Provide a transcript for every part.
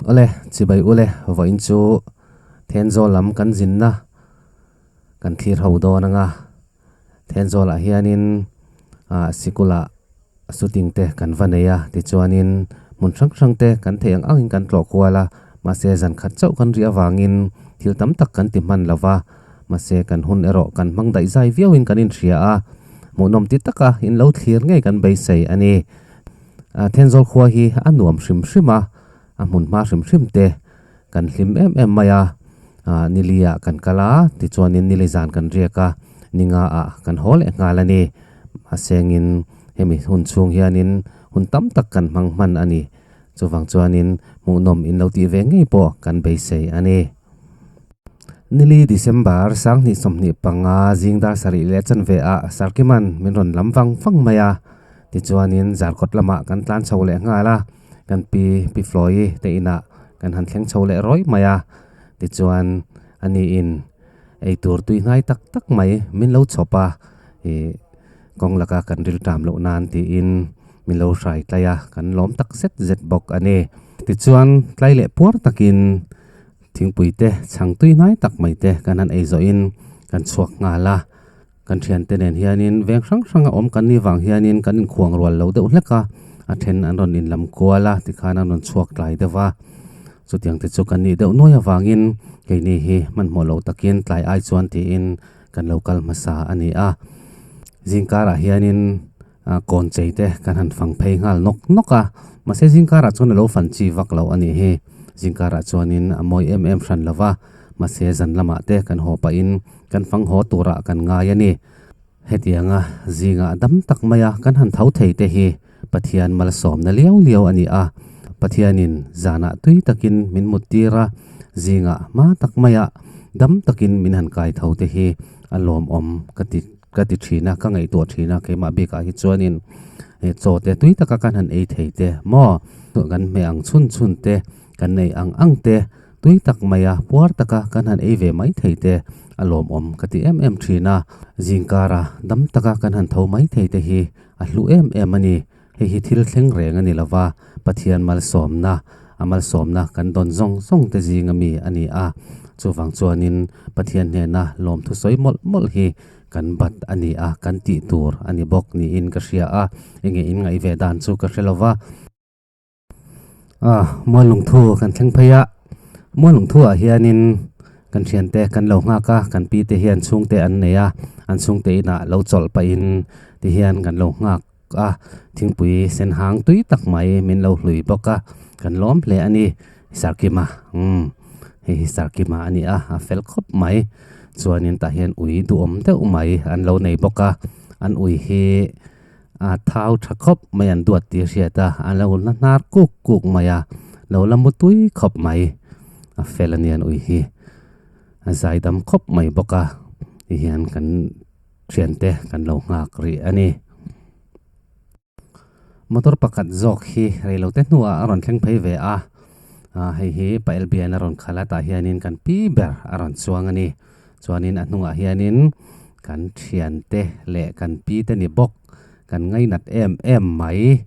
Awle, chibai ule, vawiin chu Thenzawl lam kan zinna kan thlir ho dawn anga Thenzawlah hianin ah sikula shooting te kan va nei a tichuanin hmun hrang hrang te kan theih ang angin kan tlawh kual a mahse zan khat chauh kan rih avangin thil tam tak kan ti hman lo va mahse kan hun erawh kan hmang daih zai viauin kan inhria a hmuhnawm ti taka in lo thlir ngei kan beisei a ni. Ah Thenzawl khua hi a nuam hrim hrim a a hmun hma hrim hrim te kan hlim em em mai a, ah nili ah kan kal a tichuanin nili zan kan riak a ninga ah kan haw leh nghal a ni a sengin hemi hun chhung hianin hun tam tak kan hmang hman a ni chuvang chuanin hmuhnawm in lo tih ve ngei pawh kan beisei a ni. Nili December 2025 zing dar sarih leh chanve ah Sarkiman min rawn lam vang vang mai a tichuanin Zarkawt lamah kan tlan chho leh nghal a. Kan pi Pi Floyi te inah kan han thleng chho leh rawih mai a, tichuan ani in eitur tui hnai tak tak mai min lo chhawp a, ih kawng laka kan ril ṭam loh nan tiin min lo hrai tlai a, kan lawm tak zet zet bawk a ni. Tichuan tlai leh puar takin thingpui te chhang tui hnai tak mai te kan han ei zawhin kan chhuak nghal a. Kan thiante nen hianin veng hrang hranga awm kan nih vang hianin kan inkhuang rual lo deuh hlek a, a then an rawn inlam kual a tikhan an rawn chhuak tlai deuh va. Chutiang te chu kan nih deuh nuai avangin keini hi hmanhmawh lo takin tlai ai chuan tiin kan lo kal hmasa a ni a. Zingkarah hianin kawn chei te kan han fang phei nghal nawk nawk a, mahse zingkarah chuan a lo fan chi vak lo a nih hi. Zingkarah chuanin a mawi em em hran lo va, mahse zan lamah te kan haw pahin kan fang haw turah kan ngai a ni. Hetianga zingah dam tak maia kan han tho thei te hi Pathian malsawmna liau liau a ni a, Pathianin zanah tui takin min mut tir a, zingah hma tak maia dam takin min han kai tho te hi a lawmawm ka ti ka ti thin a, ka ngaihtuah thin a, keimah bikah hi chuanin chaw te tui taka kan han ei thei te maw, kan hmeh ang chhun chhun te, kan nei ang ang te, tui tak maia puar taka kan han ei ve mai thei te a lawmawm ka ti em em thin a, zingkara dam taka kan han tho mai thei te hi a hlu em em a ni, hei hi thil thleng reng a ni lova, Pathian malsawmna a malsawmna kan dawn zawng zawng te zinga mi a ni a, chuvang chuanin Pathian hnena lawmthu sawi mawlh mawlh hi kan bat a ni a, kan tih tur a ni bawk niin ka hria a, enge in ngaih ve dan chu ka hre lova. Ah Muallungthu kan thleng phei a, Muallungthu ah hianin kan thiante kan lo nghak a, kan pi te hian chhungte an nei a, an chhungte inah lo chawlh pahin ti hian kan lo nghak a, thingpui sen hang tui tak mai min lo hlui bawk a, kan lawm hle a ni Sarkima umm hei hi Sarkima a ni a, a fel khawp mai chuanin tah hian ui duhawm deuh mai an lo nei bawk a, an ui hi. A thau tha khawp mai an duat tih a hriat a, a lo la hnar kuk kuk mai a, lo la mu tui khawp mai, a fel a nia an ui hi, a zai dam khawp mai bawk a, ti hian kan thiante kan lo nghak rih a ni. Motor pakhat zawk hi reilote hnuah a rawn thleng phei ve a, ah hei hi pa Elbian a rawn khalh a tah hianin kan pi ber a rawn chuang a ni. Chuanin a hnungah hianin kan thiante leh kan pi te ni bawk kan ngainat em em mai.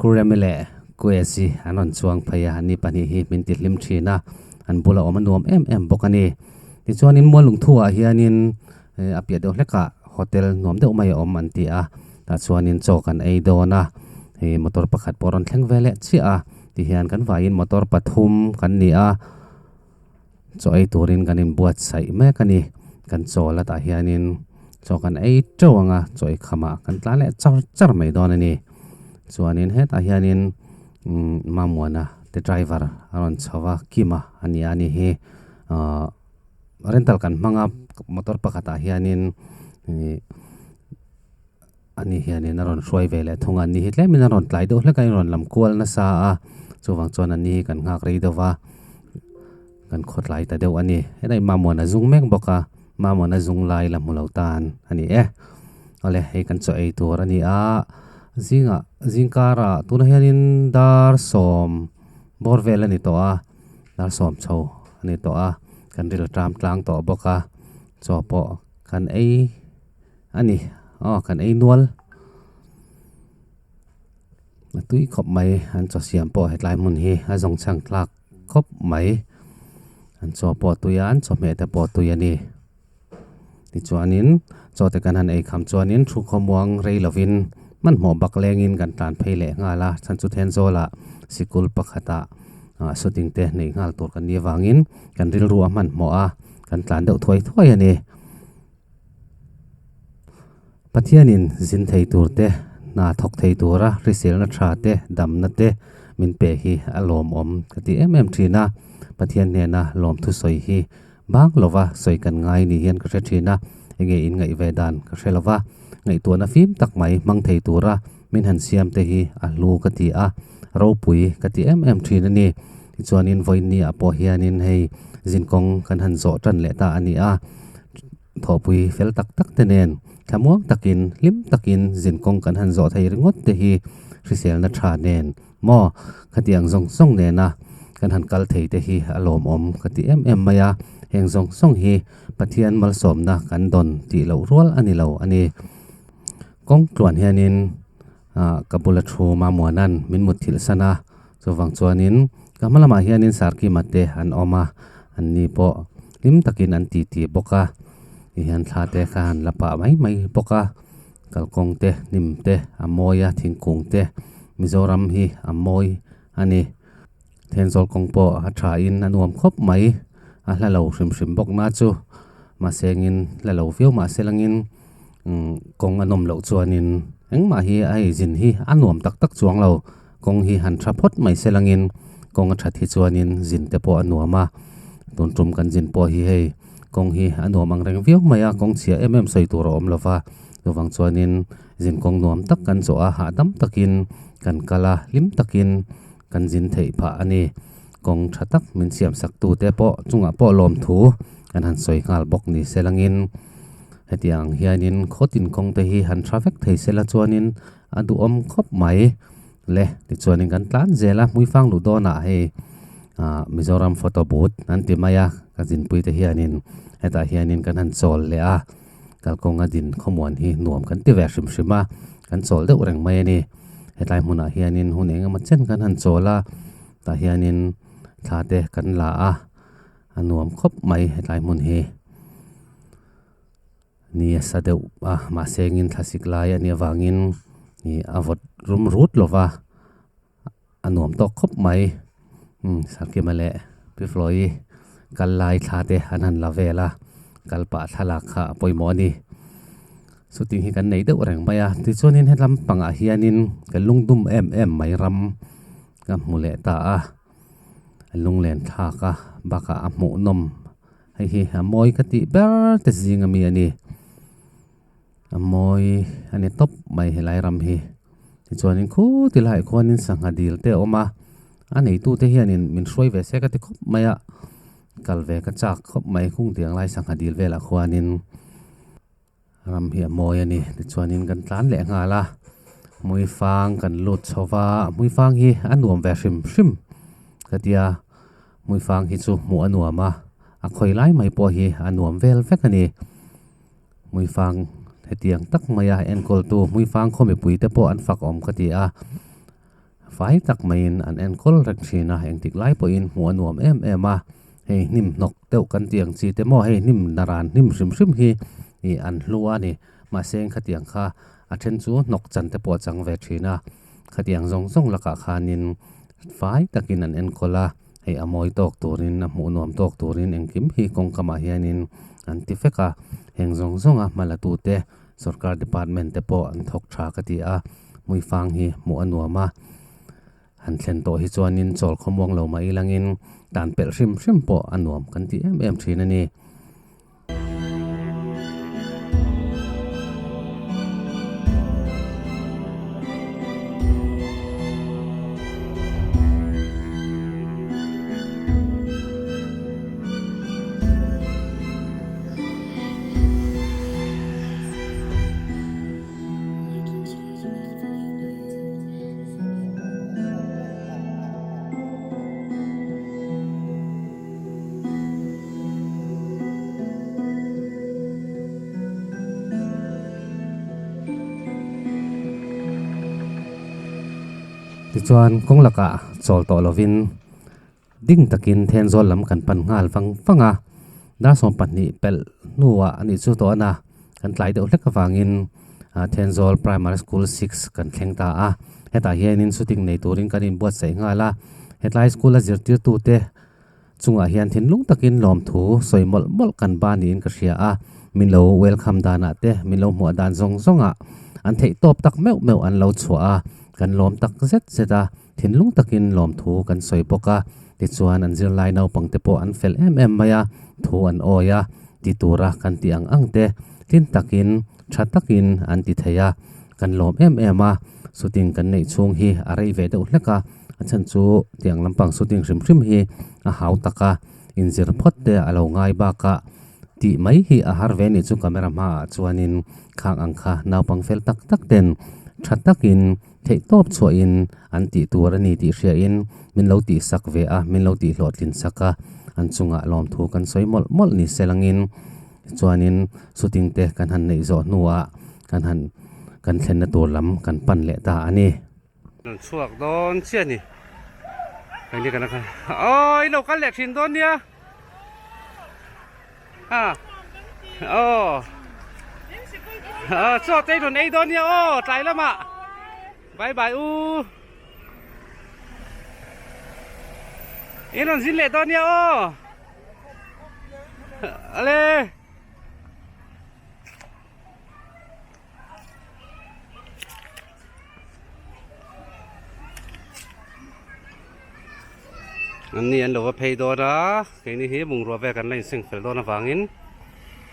Kuremi leh Kuesi an rawn chuang phei a, ni pahnih hi min ti hlim thin a, an bula awm a nuam em em bawk a ni. Tichuanin Muallungthu ah hianin a piah deuh hlekah hotel nuam deuh mai a awm an ti a, tah chuanin chaw kan ei dawn a, hei motor pakhat pawh a rawn thleng ve leh chiah a, tihian kan vaiin motor pathum kan ni a. Chaw ei turin kan inbuatsaih mek a ni. Kan chaw la tah hianin chaw kan ei teuh ang a, chaw ei khamah kan tlan leh char char mai dawn a ni. Chuanin hetah hianin umm Mamuana te driver a rawn chho va, Kima a ni a ni hi. Ahh rental kan hmang a motor pakhatah hianin ih ani hianin a rawn hruai ve leh thung a, ani hi tlemin a rawn tlai deuh hlek a, a rawn lam kual nasa a, chuvang chuan ani hi kan nghak rei deuh va, kan khaw tlai ta deuh a ni. Helai Mamuana zung mek bawk a, Mamuana zung lai la hmu lo tan a ni e. Awle hei kan chaw ei tur a ni a, zingah zingkarah tunah hianin dar sawm bawr vel a ni tawh a, dar sawm chho a ni tawh a, kan ril ṭam tlang tawh bawk a, chaw pawh kan ei. A ni, aw kan ei nual. A tui khawp mai an chaw siam pawh hetlai hmun hi a zawng chhang tlak khawp mai an chaw pawh tui a an chawhmeh te pawh tui a ni tichuanin chaw te kan han ei kham chuanin thu khawmuang rei lovin hmanhmawh bak lengin kan tlan phei leh nghal a chhan chu Thenzawl-ah sikul pakhatah ah shooting te neih nghal tur kan nih avangin kan rilru a hmanhmawh a kan tlan deuh thuai thuai a ni. Pathianin zin thei tur te, hna thawk thei tura hriselna tha te, damna te min pe hi a lawmawm ka ti em em thin a. Pathian hnena lawmthu sawi hi bang lova sawi kan ngai ni hian ka hre thin a, enge in ngaih ve dan ka hre lova, ngaihtuahna fim tak mai hmang thei tura min han siam te hi a hlu ka ti a, ropui ka ti em em thin a ni. Tichuanin vawiin ah pawh hianin hei zinkawng kan han zawh tan leh ta a ni a. Thawhpui fel tak tak te nen thlamuang takin hlim takin zinkawng kan han zawh thei ringawt te hi hriselna tha nen maw khatiang zawng zawng nena kan han kal thei te hi a lawmawm ka ti em em mai a, heng zawng zawng hi Pathian malsawmna kan dawn tih loh rual a ni lo a ni. Kawng tluan hianin ah ka bula thu Mamuana'n min mutthilh san a, Chuvang chuanin ka hma lamah hianin Sarkima te an awm a, anni pawh hlim takin an titi bawk a, tihian thla te kha han la pah mai mai bawk a, kalkawng te hnim te a mawi a, thingkung te Mizoram hi a mawi a ni. Thenzawl kawng pawh a tha in a nuam khawp mai, a hla lo hrim hrim bawk na chu mahse engin hla lo viau mahse langin umm kawng a nawm loh chuanin engmah hi a hei zin hi a nuam tak tak chuang lo. Kawng hi han tha phawt mai se langin kawng a that hi chuanin zin te pawh a nuam a, tun tum kan zin pawh hi hei kawng hi a nuam ang reng viau mai a, kawng chhia em em sawi tur a awm lo va, chuvang chuanin zin kawng nuam tak kan zawh a, hahdam takin kan kal a, hlim takin kan zin theih phah a ni. Kawng tha tak min siam sak tu te pawh chungah pawh lawmthu kan han sawi nghal bawk ni se langin hetiang hianin khawtin kawng te hi han tha vek thei se la chuanin a duhawm khawp mai le tichuanin kan tlan zel a hmuifang luh dawnah hei ah Mizoram photo booth an ti mai a ka zinpui te hianin hetah hianin kan han chawl leh a kalkawnga din khawmuan hi nuam kan ti ve hrim hrim a kan chawl deuh reng mai a ni hetlai hmunah hianin hun eng emaw chen kan han chawl a tah hianin thla te kan la a a nuam khawp mai hetlai hmun hi. Ni a sa deuh a, mahse engin thlasik lai a nih avangin ih a vawt rum rut lo va, a nuam tawk khawp mai. Umm Sarkima leh Pi Floyi kal lai thla te an han la vel a, kal pah thlalak kha a pawimawh a ni. Chuting hi kan nei deuh reng mai a, tichuanin helam pangah hianin ka lungdum em em mai ram ka hmu leh ta a, a lunglen thlak a bakah a hmuhnawm. Hei hi a mawi ka tih ber te zing ami a ni. A mawi a ni tawp mai helai ram hi. Tichuanin khu ti laiah khuanin sangha dil te a awm a, a neitute hianin min hruai ve se ka ti khawp mai a, kal ve ka chak khawp mai khung tiang lai sangha dil velah khuanin. Ram hi a mawi a ni tichuanin kan tlan leh nghal a hmuifang kan lut chho va hmuifang hi a nuam ve hrim hrim ka tia hmuifang hi chu hmuh a nuam a a khawi lai mai pawh hi a nuam vel vek a ni hmuifang hetiang tak maia enkawl tu hmuifang khaw mipui te pawh an fak awm ka ti a fai tak maiin an enkawl reng thin a engtik lai pawhin hmuh a nuam em em a hei hnim hnawk deuh kan tih ang chi te maw hei hnim naran hnim hrim hrim hi ih an hlu a ni mahse khatiang kha a then chu hnawk chan te pawh a chang ve thin a khatiang zawng zawng lakah khanin fai takin an enkawl a hei a mawi tawk turin a hmuh nuam tawk turin engkim hi kawngkamah hianin an ti vek a heng zawng zawnga hma la tute sorkar department te pawh an thawk tha ka ti a hmuifang hi hmuh a nuam a han thlen tawh hi chuanin chawl khawmuang lo mai langin tan pelh hrim hrim pawh a nuam kan ti em em thin a ni. Tichuan kawng lakah chawl tawh lovin. Ding takin Thenzawl lam kan pan nghal vang vang a, dar 12 pelh hnuah a nih chu tawh a na, kan tlai deuh hlek avangin Thenzawl Primary School six kan thleng ta a, hetah hianin shooting nei turin kan inbuatsaih nghal a, hetlai school a zirtirtute chungah hian thinlung takin lawmthu sawi mawlh mawlh kan ba niin ka hria a, min lo welcome danah te, min lo hmuah dan zawng zawngah an theih tawp tak meuh meuh an lo chhuah a, kan lawm tak zet zet a, thinlung takin lawmthu kan sawi bawk a, tichuan an zirlai naupang te pawh an fel em em mai a, thu an awi a, ti tura kan tih ang ang te tlin takin tha takin an ti thei a, kan lawm em em a, shooting kan neih chhung hi a rei ve deuh hlek a. A chhan chu tiang lampang shooting hrim hrim hi a hau tak a, inzir phawt te a lo ngai bak a, tih mai hi a har ve nih chu camera hmaah chuanin khang ang kha naupang fel tak tak ten tha takin theih tawp chhuahin an tih tur a ni tih hriain min lo tih sak ve a, min lo tih hlawhtlin sak a, an chungah lawmthu kan sawi mawlh mawlh ni se langin chuanin shooting te kan han neih zawh hnuah kan han kan thlenna tur lam kan pan leh ta a ni. Rawn chhuak dawn chiah a ni. Eng ni kan kal aw i lo kal leh thin dawn nia a aw a chaw te i rawn ei dawn nia aw tlai lamah bye bye u in rawn zin leh dawn nia aw ale. An ni an lo va phei dawn a keini hi bungrua vel kan la inseng fel dawn avangin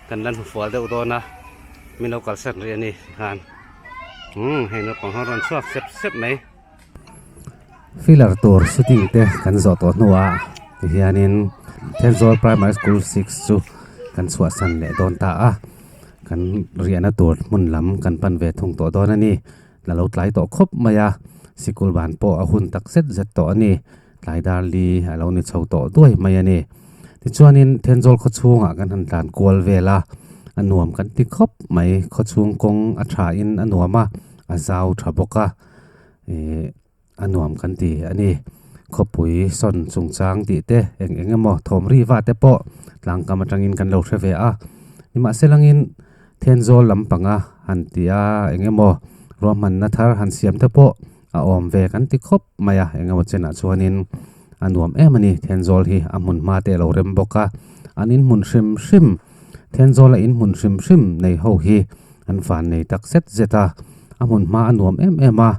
kan la hnufual deuh dawn a min lo kalsan rih a ni tikhan umm hei naupang ho rawn chhuak sep sep mai. Filler tur shooting te kan zawh tawh hnuah tihianin Thenzawl Primary School six chu kan chhuahsan leh dawn ta a. Kan riahna tur hmun lam kan pan ve thung tawh dawn a ni. La lo tlai tawh khawp mai a, sikul ban pawh a hun tak zet zet tawh a ni. Tlai dar li a lo ni chho tawh duai mai a ni. Tichuanin Thenzawl khaw chhungah kan han tlan kual vel a, a nuam kan ti khawp mai. Khaw chhung kawng a tha in a nuam a, a zau tha bawk a. Ih. A nuam kan ti a ni. Khawpui sawn chungchang tih te eng eng emaw thawm ri va te pawh tlangkam atangin kan lo hre ve a. Nimahselangin Thenzawl lampanga han ti a eng emaw ruahmanna thar han siam te pawh a awm ve kan ti khawp mai a. Eng emaw chenah chuanin a nuam em a ni. Thenzawl hi a hmun hma te a lo rem bawk a. An inhmun hrim hrim Thenzawla inhmun hrim hrim nei ho hi an van nei tak zet zet a. A hmun hma a nuam em em a.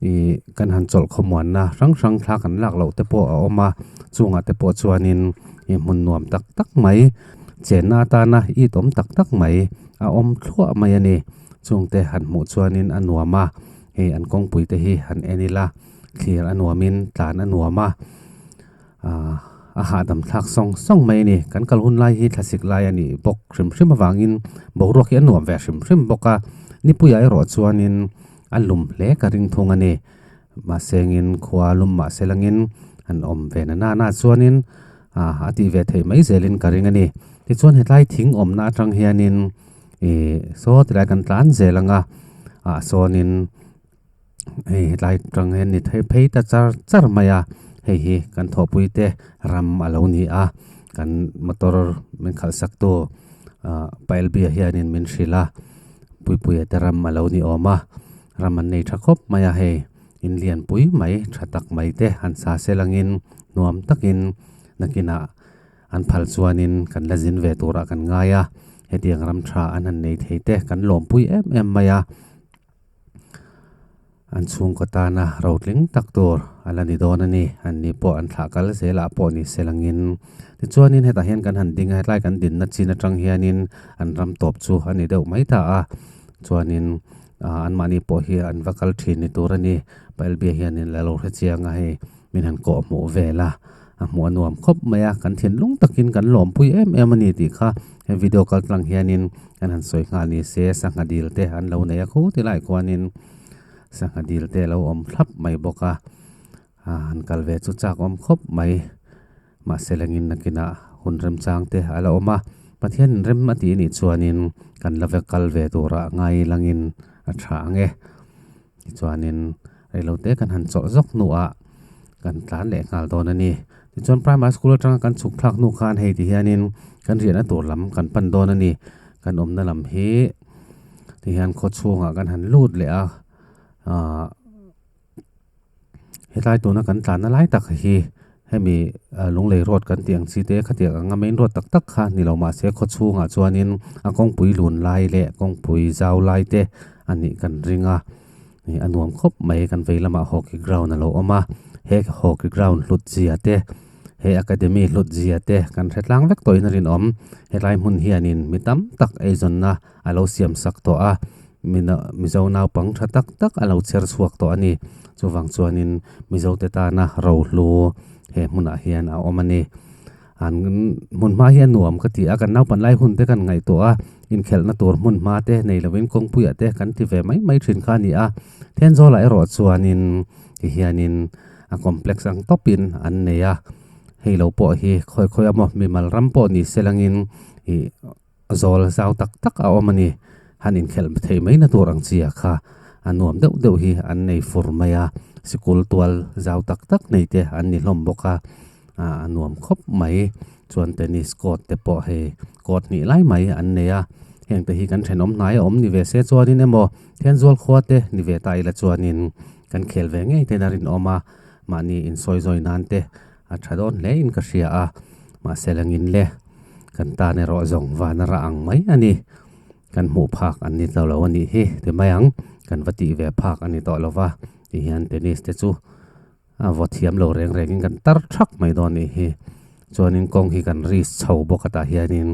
Ih kan han chawlh khawmuanna hrang hrang thla kan lak loh te pawh a awm a, chungah te pawh chuanin ih hmun nuam tak tak mai, chenna atana it awm tak tak mai a awm thluah mai a ni. Chungte han hmuh chuanin a nuam a, hei an kawngpui te hi han en ila thlir a nuamin tlan a nuam a, ah a hahdam thlak sawng sawng mai a ni. Kan kal hun lai hi thlasik lai a nih bawk hrim hrim avangin boruak hi a nuam ve hrim hrim bawk a, nipuiah erawh chuanin. A lum hle ka ring thung a ni. Mahsengin khua lum mahse langin an awm ve na na na chuanin ah a tih ve theih mai zelin ka ring a ni. Tichuan hetlai thing awmna atang hianin ih saw tilai kan tlan zel anga ah sawnin hei hetlai atang hian ni thei phei ta char char mai a, hei hi kan thawhpui te ram a lo ni a, kan motor min khalh sak tu ah Pailbia hianin min hrilh a. Puipuia te ram a lo ni awm a, ram an nei tha khawp mai a hei, in lian pui mai tha tak mai te han sa sel angin nuam takin nakinah an phal chuanin kan la zin ve turah kan ngai a, hetiang ram tha an han nei thei te kan lawmpui em em mai a. An chhungkaw tana rotling tak tur a la ni dawn a ni. An ni pawh an thlah kal zelah pawh ni se langin. Tichuanin hetah hian kan han ding a, hetlai kan dinna chin atang hianin an ram tawp chu a ni deuh mai ta a. Chuanin ah anmahni pawh hi an va kal thin ni tur a ni. Pailbia hianin la lo hre chiang a hei min han kawh hmuh vel a, a hmuh a nuam khawp mai a, kan thinlung takin kan lawmpui em em a ni tih kha he video kal tlang hianin kan han sawi nghal ni se, sangha dil te an lo nei a khu ti lai khuanin sangha dil te a lo awm thlap mai bawk a, han kal ve chu chak awm khawp mai, mahse lengin nakinah hun remchang te a la awm a, Pathianin rem a tih anih chuanin kan la ve kal ve turah ngai langin a tha ang e. Tichuanin reilote kan han chawlh zawk hnuah kan tlan leh nghal dawn a ni. Tichuan primary school atanga kan chhuk thlak hnu khan hei ti hianin kan riahna tur lam kan pan dawn a ni kan awmna lam hi ti hian khaw chhungah kan han lut leh a ahh hetlai tuna kan tlanna lai tak hi hemi lunglei road kan tih ang chi te khatiang anga main road tak tak kha ni lo mahse khaw chhungah chuanin a kawngpui lun lai leh kawngpui zau lai te a nih kan ring a ih a nuam khawp mai kan vei lamah hockey ground alo awm a he hockey ground hlut zia te he academy hlut zia te kan hre tlang vek tawhin a rinawm helai hmun hianin mi tam tak eizawnna alo siam sak tawh a mizo naupang tha tak tak alo chher chhuak tawh a ni chuvang chuanin mizo te tana rohlu he hmunah hian a awm a ni an hmun hma hi a nuam ka ti a kan naupan lai hun te kan ngaihtuah a inkhelhna tur hmun hma te nei lovin kawngpuiah te kan ti ve mai mai thin kha a ni a Thenzawl ah erawh chuanin ti hianin a complex ang tawpin an nei a hei lo pawh hi khawi khawi a maw mimal ram pawh ni se langin ih zawl zau tak tak a awm a ni han inkhelh theih mai na tur ang chi ah kha a nuam deuh deuh hi an nei fur mai a sikul tual zau tak tak nei te an ni hlawm bawk a ah a nuam khawp mai chuan tennis court te pawh hei court hnih lai mai an nei a heng te hi kan thenawm hnai a awm ni ve se chuanin emaw Thenzawl khua te ni ve ta ila chuanin kan khel ve ngei ten a rinawm a mahni insawi zawi nan te a tha dawn hle in ka hria a mahse langin le kan tan erawh zawng van a rah ang mai a ni kan hmuh phak an ni tawh lo a nih hi ti mai ang kan va tih ve phak a ni tawh lo va ti hian tennis te chu a vaw thiam lo reng reng in kan tar thak mai dawn a nih hi chuanin kawng hi kan risk chho bawk a tah hianin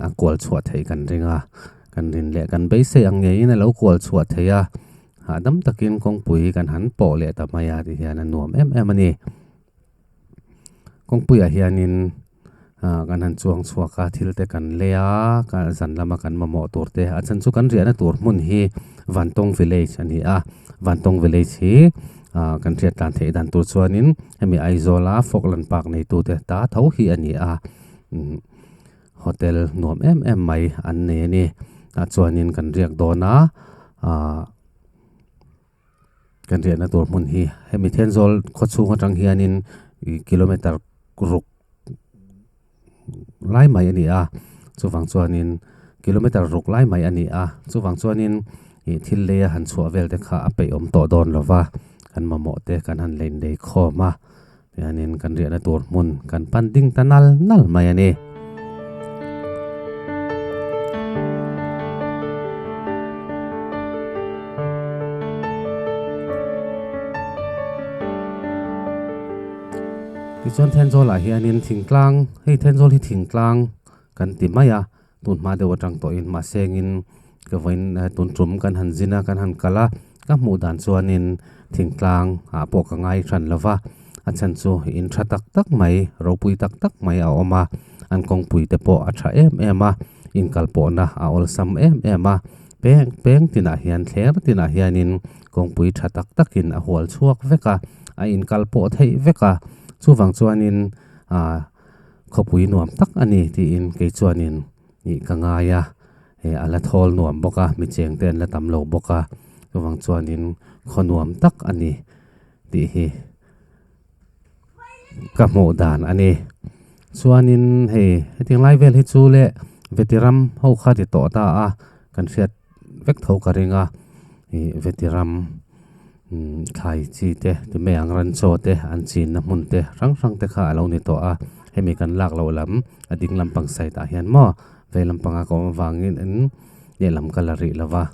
a kual chhuah theih kan ring a kan rin leh kan beisei ang ngeiin a lo kual chhuah theih a hahdam takin kawngpui kan han pawh leh ta mai a ti hian a nuam em em a ni. Kawngpuiah hianin ah kan han chuang chhuak a thil te kan lei a zan lama kan mamawh tur te a chhan chu kan riahna tur hmun hi Vantawng village a ni a Vantawng village hi ah kan hriat tlan theih dan tur chuanin hemi Aizawla Falkland park neitu te ta tho hi a ni a umm hotel nuam em em mai an nei a ni tah chuanin kan riak dawn a ah. Kan riahna tur hmun hi hemi Thenzawl khaw chhung atang hianin ih kilometer ruk lai mai a ni a chuvang chuanin kilometer ruk lai mai a ni a chuvang chuanin ih thil lei a han chhuah vel te kha a peih awm tawh dawn lo va kan mamawh te kan han lei lei khawm a tihianin kan riahna tur hmun kan pan ding ta nal nal mai a ni. Tichuan Thenzawl ah hianin thingtlang hei Thenzawl hi thingtlang kan ti mai a tun hma deuh atang tawhin mahsengin ka vawiin tun tum kan han zin a kan han kal a ka hmuh dan chuanin thingtlang ah pawh ka ngai hran lo va a chhan chu in tha tak tak mai ropui tak tak mai a awm a an kawngpui te pawh a tha em em a inkal pawhna a awlsam em em a peng peng tinah hian thler tinah hianin kawngpui tha tak takin a hual chhuak vek a a inkal pawh theih vek a chuvang chuanin ah khawpui nuam tak a ni tiin kei chuanin ih ka ngai a eh a la thawl nuam bawk a mi cheng te an la tam lo bawk a chuvang chuanin khaw nuam tak a ni tih hi ka hmuh dan a ni chuanin hei hetiang lai vel hi chu le vetiram ho kha ti tawh ta a kan hriat vek tho ka ring a ih vetiram umm thlai chi te ti mai ang ran chaw te an chinna hmun te hrang hrang te kha a lo ni tawh a hemi kan lak loh lam a ding lampang side ah hian maw vei lampanga ka awm avangin in lehlam ka la rih lova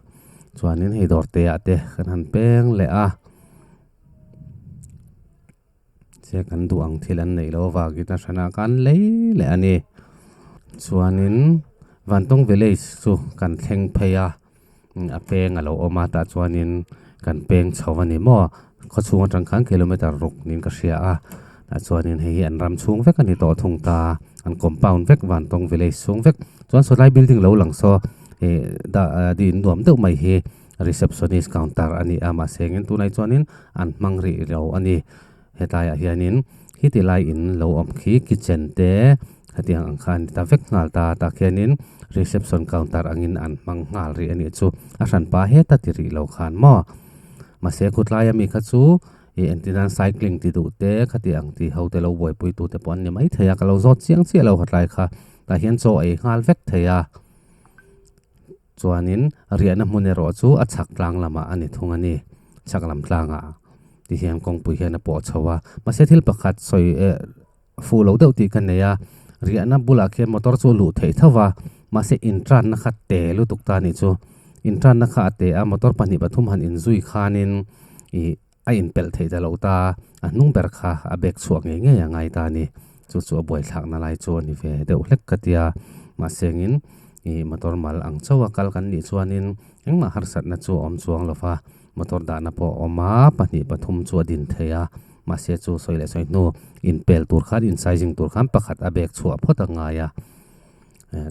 chuanin hei dawr te ah te kan han peng leh a. Che kan duh ang thil an neih loh avangin a hranah khan lei leh a ni. Chuanin Vantawng village chu kan thleng phei a, a peng a lo awm a tah chuanin kan peng chho a ni maw khaw chhung atang khan kilometer ruk niin ka hria a tah chuanin hei hi an ram chhung vek a ni tawh thung ta an compound vek Vantawng village chhung vek chuan sawtlai building lo lang saw ih dah ding nuam deuh mai hi. Receptionist counter a ni a mahse engin tunah chuanin an hmang rih lo a ni hetlaiah hianin khiti lai in lo awm khi kitchen te hetiang ang kha a ni ta vek nghal ta tah khianin reception counter angin an hmang nghal rih a nih chu a hranpa heta ti rih lo khan maw mahse khutlaia mi kha chu. Ih engtin nan cycling ti duh te khati ang tih ho te lo buaipui tu te pawh an ni maithei a ka lo zawt chiang chiah lo khatlai kha tah hian chaw ei nghal vek thei a chuanin riahna hmun erawh chu a chhak tlang lamah a ni thung a ni chhak lam tlangah ti hian kawngpui hian a pawh chho a mahse thil pakhat sawi eh fuh loh deuh tih ka nei a riahna bulah khian motor chu a luh theih tho va mahse intranna kha te lutuk ta a nih chu intranna kha a te a motor pahnih pathum han inzui khanin ih a inpelh theih ta loh ta a hnung ber kha a bag chhuah ngei ngei a ngai ta a ni chu chu a buaithlakna lai chu a ni ve deuh hlek ka tia mahse engin ih motor mal ang chauh a kal kan nih chuanin engmah harsatna chu a awm chuang lo va motor dahna pawh a awm a pahnih pathum chu a din thei a mahse chu sawi leh sawi hnu inpel tur khan in sizing tur khan pakhat a bag chhuah phawt a ngai a eh.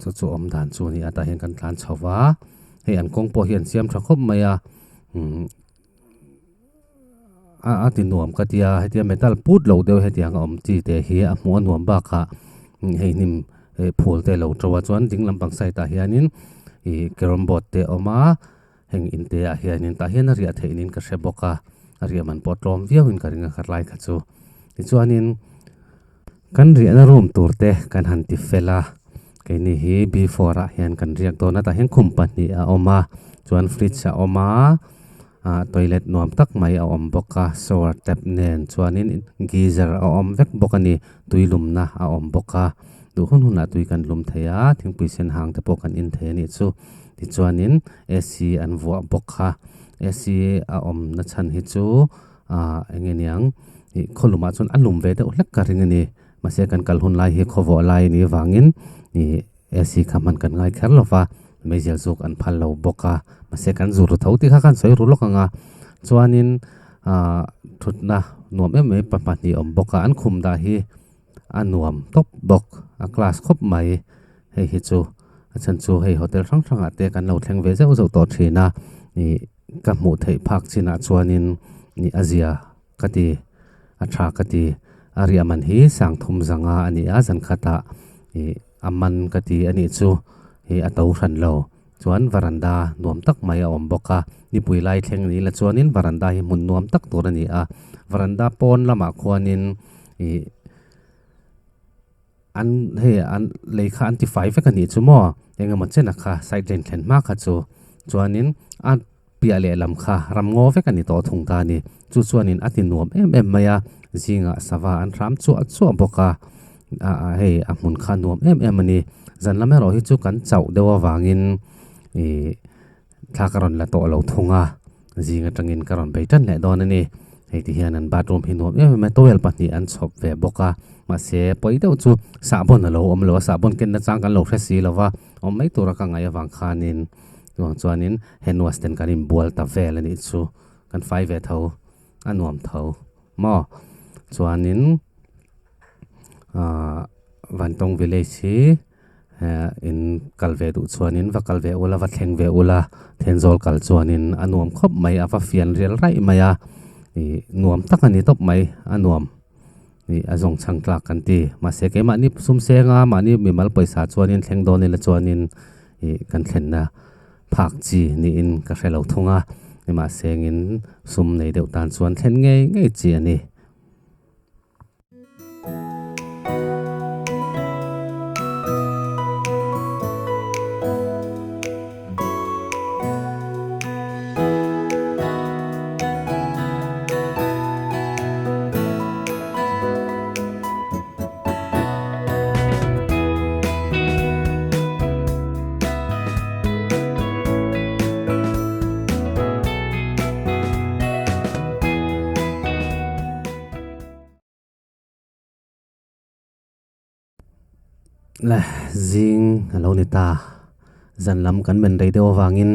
Chu chu awm dan chu a ni a tah hian kan tlan chho va hei an kawng pawh hi an siam tha khawp mai a umm a a ti nuam ka tia hetia metal put lo deuh hetiang a awm chi te hi a hmuh a nuam bakah hei hnim eh phul te a lo to a chuan ding lampang side ah hianin ih carrom board te a awm a heng in te ah hianin tah hian a riah theih niin ka hre bawk a a riah man pawh tlawm viau in ka ring a khatlai kha chu tichuanin. Kan riahna room tur te kan han ti fel a, keini hi B four ah hian kan riak dawn a tah hian khum pahnih a awm a chuan fridge a awm a ah toilet nuam tak mai a awm bawk a shower tap nen chuanin geyser a awm vek bawk a ni tui lumna a awm bawk a duh hun hunah tui kan lum thei a thingpui sen hang te pawh kan in thei a nih chu tichuanin A C an vuah bawk a A C a awm na chhan hi chu. Ahh eng nge niang ih khaw lumah chuan a lum ve deuh hlek ka ring a ni mahse kan kal hun lai hi khaw vawh lai a nih avangin ih A_C kha hman kan ngai kher lo va meizial zuk an phal lo bawk a mahse kan zu ru tho tih kha khan sawi ru lawk ang a chuanin ahh thutna nuam em em pa pahnih a awm bawk a an khum dah hi a nuam tawp bawk a class khawp mai hei hi chu a chhan chu hei hotel hrang hrangah te kan lo thleng ve zeuh zeuh tawh thin a ih. Ka hmuh theih phak chinah chuanin ih a zia ka ti, a tha ka ti. A riah man hi sangthum zanga a ni a, zan khatah ih a man ka ti a nih chu ih a to hran lo. Chuan varanda nuam tak mai a awm bawk a, nipui lai thleng ni la chuanin varanda hi hmun nuam tak tur a ni a. Varanda pawn lamah khuanin ih. An hei an lei kha an ti fai vek a nih chu maw eng emaw chen a kha side lane thlen hma kha chu chuanin a piah lehlam kha ram ngaw vek a ni tawh thung ta a ni chu chuanin a ti nuam em em mai a zingah sava an hram chuah chuah bawk a ah hei a hmun kha a nuam em em a ni zan lam erawh hi chu kan chauh deuh avangin ih Thla ka rawn la tawh lo thung a, zing atangin ka rawn bei tan leh dawn a ni. Hei ti hian an bathroom hi nuam em em a, towel pahnih an chhawp ve bawk a, mahse pawi deuh chu sahbawn a lo awm lo a, sahbawn kenna chang kan lo hre si lo va, awm mai tura ka ngaih avang khanin chuvang chuanin hand wash ten kan inbual ta vel a nih chu, kan fai ve tho, a nuam tho maw? Chuanin ahh Vantawng village hi. In kal ve duh chuanin va kal ve ula va thleng ve ula Thenzawl kal chuanin a nuam khawp mai a va fian rial raih mai a ih nuam tak a ni tawp mai a nuam ih a zawng chhang tlak kan ti mahse keimahni sum senga mahni mimal pawisa chuanin thleng dawn ila chuanin ih kan thlenna phak chi niin ka hre lo thung a nimahse engin sum nei deuh tan chuan thlen ngei ngei chi a ni. Le zing a lo ni ta zan lam kan men rei deuh avangin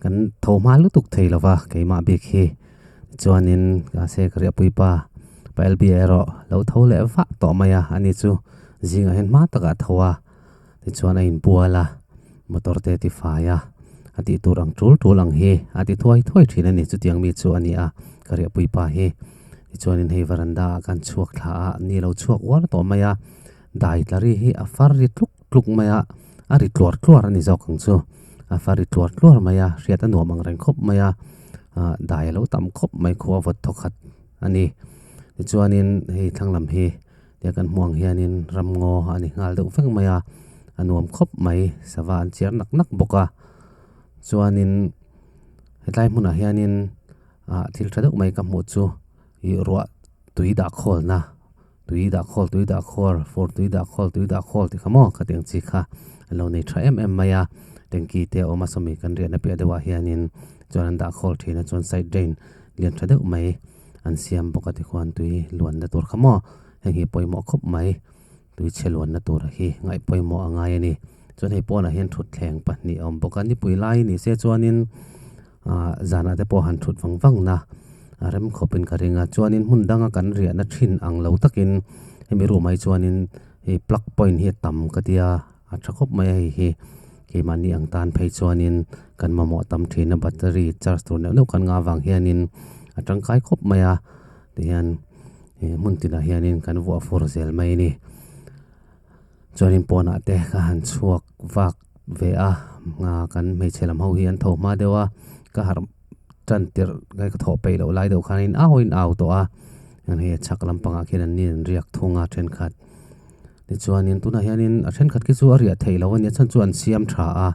kan tho hma lutuk thei lo va keimah bik hi chuanin mahse ka riahpui pa pa L B erawh lo tho leh vah tawh mai a ani chu zingah hian hma takah a tho a tichuan a inbual a motor te a tifai a a tih tur ang tul tul ang hi a ti thuai thuai thin a ni chutiang mi chu a ni a ka riahpui pa hi tichuanin hei varanda ah khan chhuak thla a ni lo chhuak uar tawh mai a dai tla ri hi a far ri tluk tluk mai a a ri tluar tluar a ni zawk ang chu a far ri tluar tluar mai a hriat a nuam ang reng khawp mai a. Ah dai a lo tam khawp mai khua vawt thaw khat a ni tichuanin hei thlang lam hi tia kan hmuh ang hianin ramngaw a ni nghal deuh vek mai a a nuam khawp mai sava an chiar nak nak bawk a chuanin hetlai hmunah hianin ah thil tha deuh mai ka hmuh chu ih ruah tui dah khawl na tui dah khawl tui dah khawl fur tui dah khawl tui dah khawl tih kha maw khatiang chi kha an lo nei tha em em mai a tanky te a awm a sawmi kan riahna piah deuhah hianin chuan an dah khawl thin a chuan side drain lian tha deuh mai an siam bawk a tikhuan tui luanna tur kha maw heng hi pawimawh khawp mai tui chhe luanna tur hi ngaih pawimawh a ngai a ni chuan hei pawnah hian thutthleng pahnih a awm bawk a nipui lai ni se chuanin ah zanah te pawh han thut vang vang na a rem khawp in ka ring a chuanin hmun danga kan riahna thin ang lo takin hemi room ah hi chuanin hei plug point hi a tam ka tia a tha khawp mai a hei hi keimahni ang tan phei chuanin kan mamawh tam thin a battery charge tur neuh neuh kan ngah avang hianin a tangkai khawp mai a tihian ih hmun tinah hianin kan vuah fur zel mai a ni. Chuanin pawnah te ka han chhuak vak ve a ah kan hmeichhe lam ho hi an tho hma deuh a ka harh tan tirh ka thawh peih loh lai deuh khanin au in au tawh a hei a chhak lampangah khian an ni an riak thung a thenkhat tichuanin tunah hianin a thenkhat khi chu a riah theih loh a nia chhan chu an siam tha a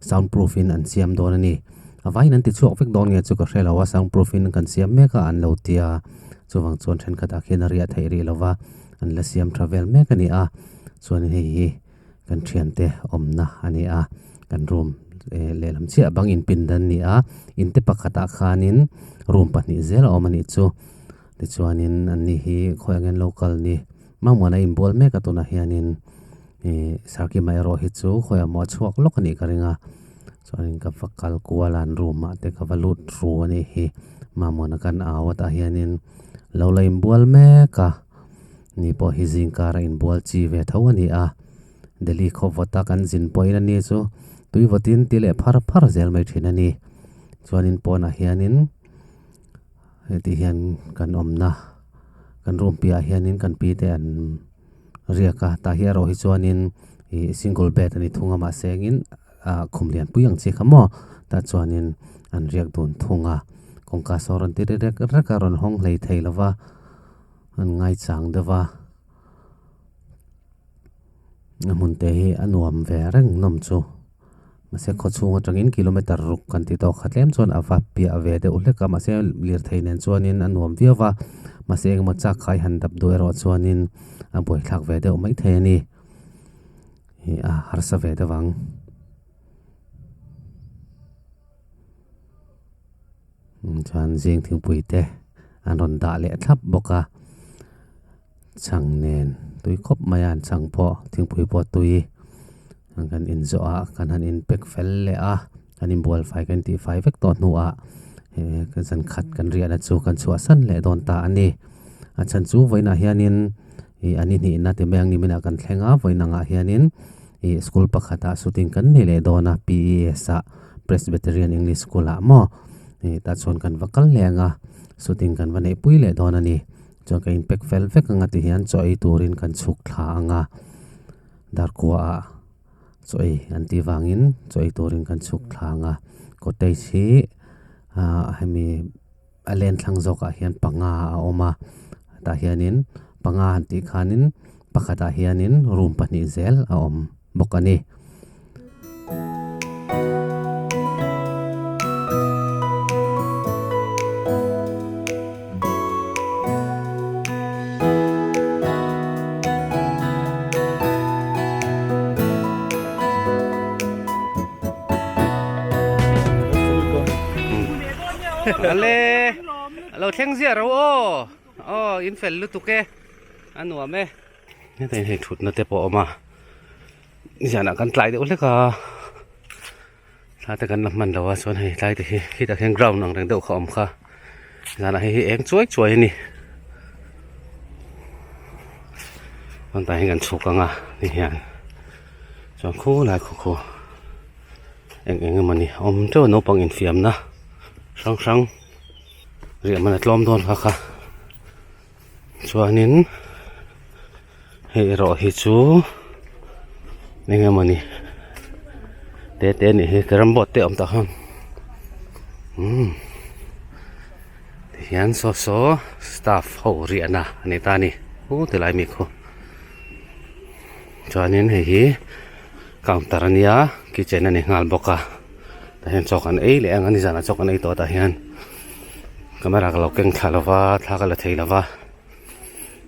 sound proof in an siam dawn a ni a vaiin an ti chhuak vek dawn nge chu ka hre lo a sound proof in kan siam mek a an lo tia chuvang chuan thenkhatah khian a riah theih rih lo va. An la siam tha vel mek a ni a chuanin hei hi kan thiante awmna a ni a kan room eh lehlam chiah bang inpin dan a ni a in te pakhatah khanin room pahnih zel a awm a nih chu tichuanin an ni hi khawi angin lo kal ni mamawna inbual mek a tunah hianin ih sarkima erawh hi chu khawiah maw a chhuak lawk a nih ka ring a chuanin ka va kal kual a an room ah te ka va lut ru a nih hi mamawna kan au a tah hianin. Lo la inbual mek a, ni pawh hi zingkar a inbual chi ve tho a ni a, Delhi khaw vawta kan zin pawhin a ni chu tui vawtin ti leh phar phar zel mai thin a ni. Chuanin pawnah hianin heti hian kan awmna kan room piahah hianin kan pi te an riak a, tah hi erawh hi chuanin ih single bed a ni thung a mahse engin ah khum lian pui ang chi kha maw tah chuanin an riak dun thung a kawngka saw rawn ti ri rek rek a rawn hawng hlei thei lo va an ngaichang deuh va a hmun te hi a nuam ve reng nawm chu mahse khaw chhung atangin kilometer ruk kan ti tawk kha tlem chuan a va piah ve deuh hlek a mahse lirthei nen chuanin a nuam viau va mahse engemaw chak kha i han dap duh erawh chuanin a buaithlak ve deuh maithei a ni. Ih a harsa ve deuh ang. Chuan zing thingpui te an rawn dah leh thlap bawk a chhang nen tui khawp mai a an chhang pawh thingpui pawh tui an kan in zawh ah kan han in pack fel leh a kan inbual fai kan tih fai vek tawh hnuah eh zan khat kan riahna chu kan chhuahsan leh dawn ta a ni a chhan chu vawiinah hianin. Ih an inhnihna ti mai ang niminah kan thleng a vawiin angah hianin ih school pakhatah shooting kan nei leh dawn a P E S ah Presbyterian English School ah maw ih tah chuan kan va kal leh ang a shooting kan va neih pui leh dawn a ni chuan ka in pack fel vek ang a ti hian chaw ei turin kan chhuk thla ang a darkua ah chaw ei an tih vangin chaw ei turin kan chhuk thla ang a cottage hi ah hemi. A len thlang zawkah hian panga a awm a tah hianin panga han tih khanin pakhatah hianin room pahnih zel a awm bawk a ni. Ale alo thleng ziah ro aw aw in fel lutuk e a nuam e heta hei thutna te pawh a awm a zanah kan tlai deuh hlek a thla te kan la hman lo a chuan hei tlai te hi khitah khian ground ang reng deuh kha a awm kha zanah hei hi eng chuai chuai a ni chuan tah hian kan chhuk ang a ti hian chuan khulai khaw khaw. Eng eng emawni a awm teuh a naupang infiamna hrang hrang riah man a tlawm dawn kha kha chuanin hei erawh hi chu eng emawni te te a nih hi carrom board te a awm tah khan umm. Tihian saw saw staff ho riahna a ni ta a ni u tilai mi khu chuanin hei hi counter a nia kitchen a ni nghal bawk a tah hian chaw kan ei leh ang a nizanah chaw kan ei tawh tah hian camera ka lo keng thla lo va thla ka la thei lo va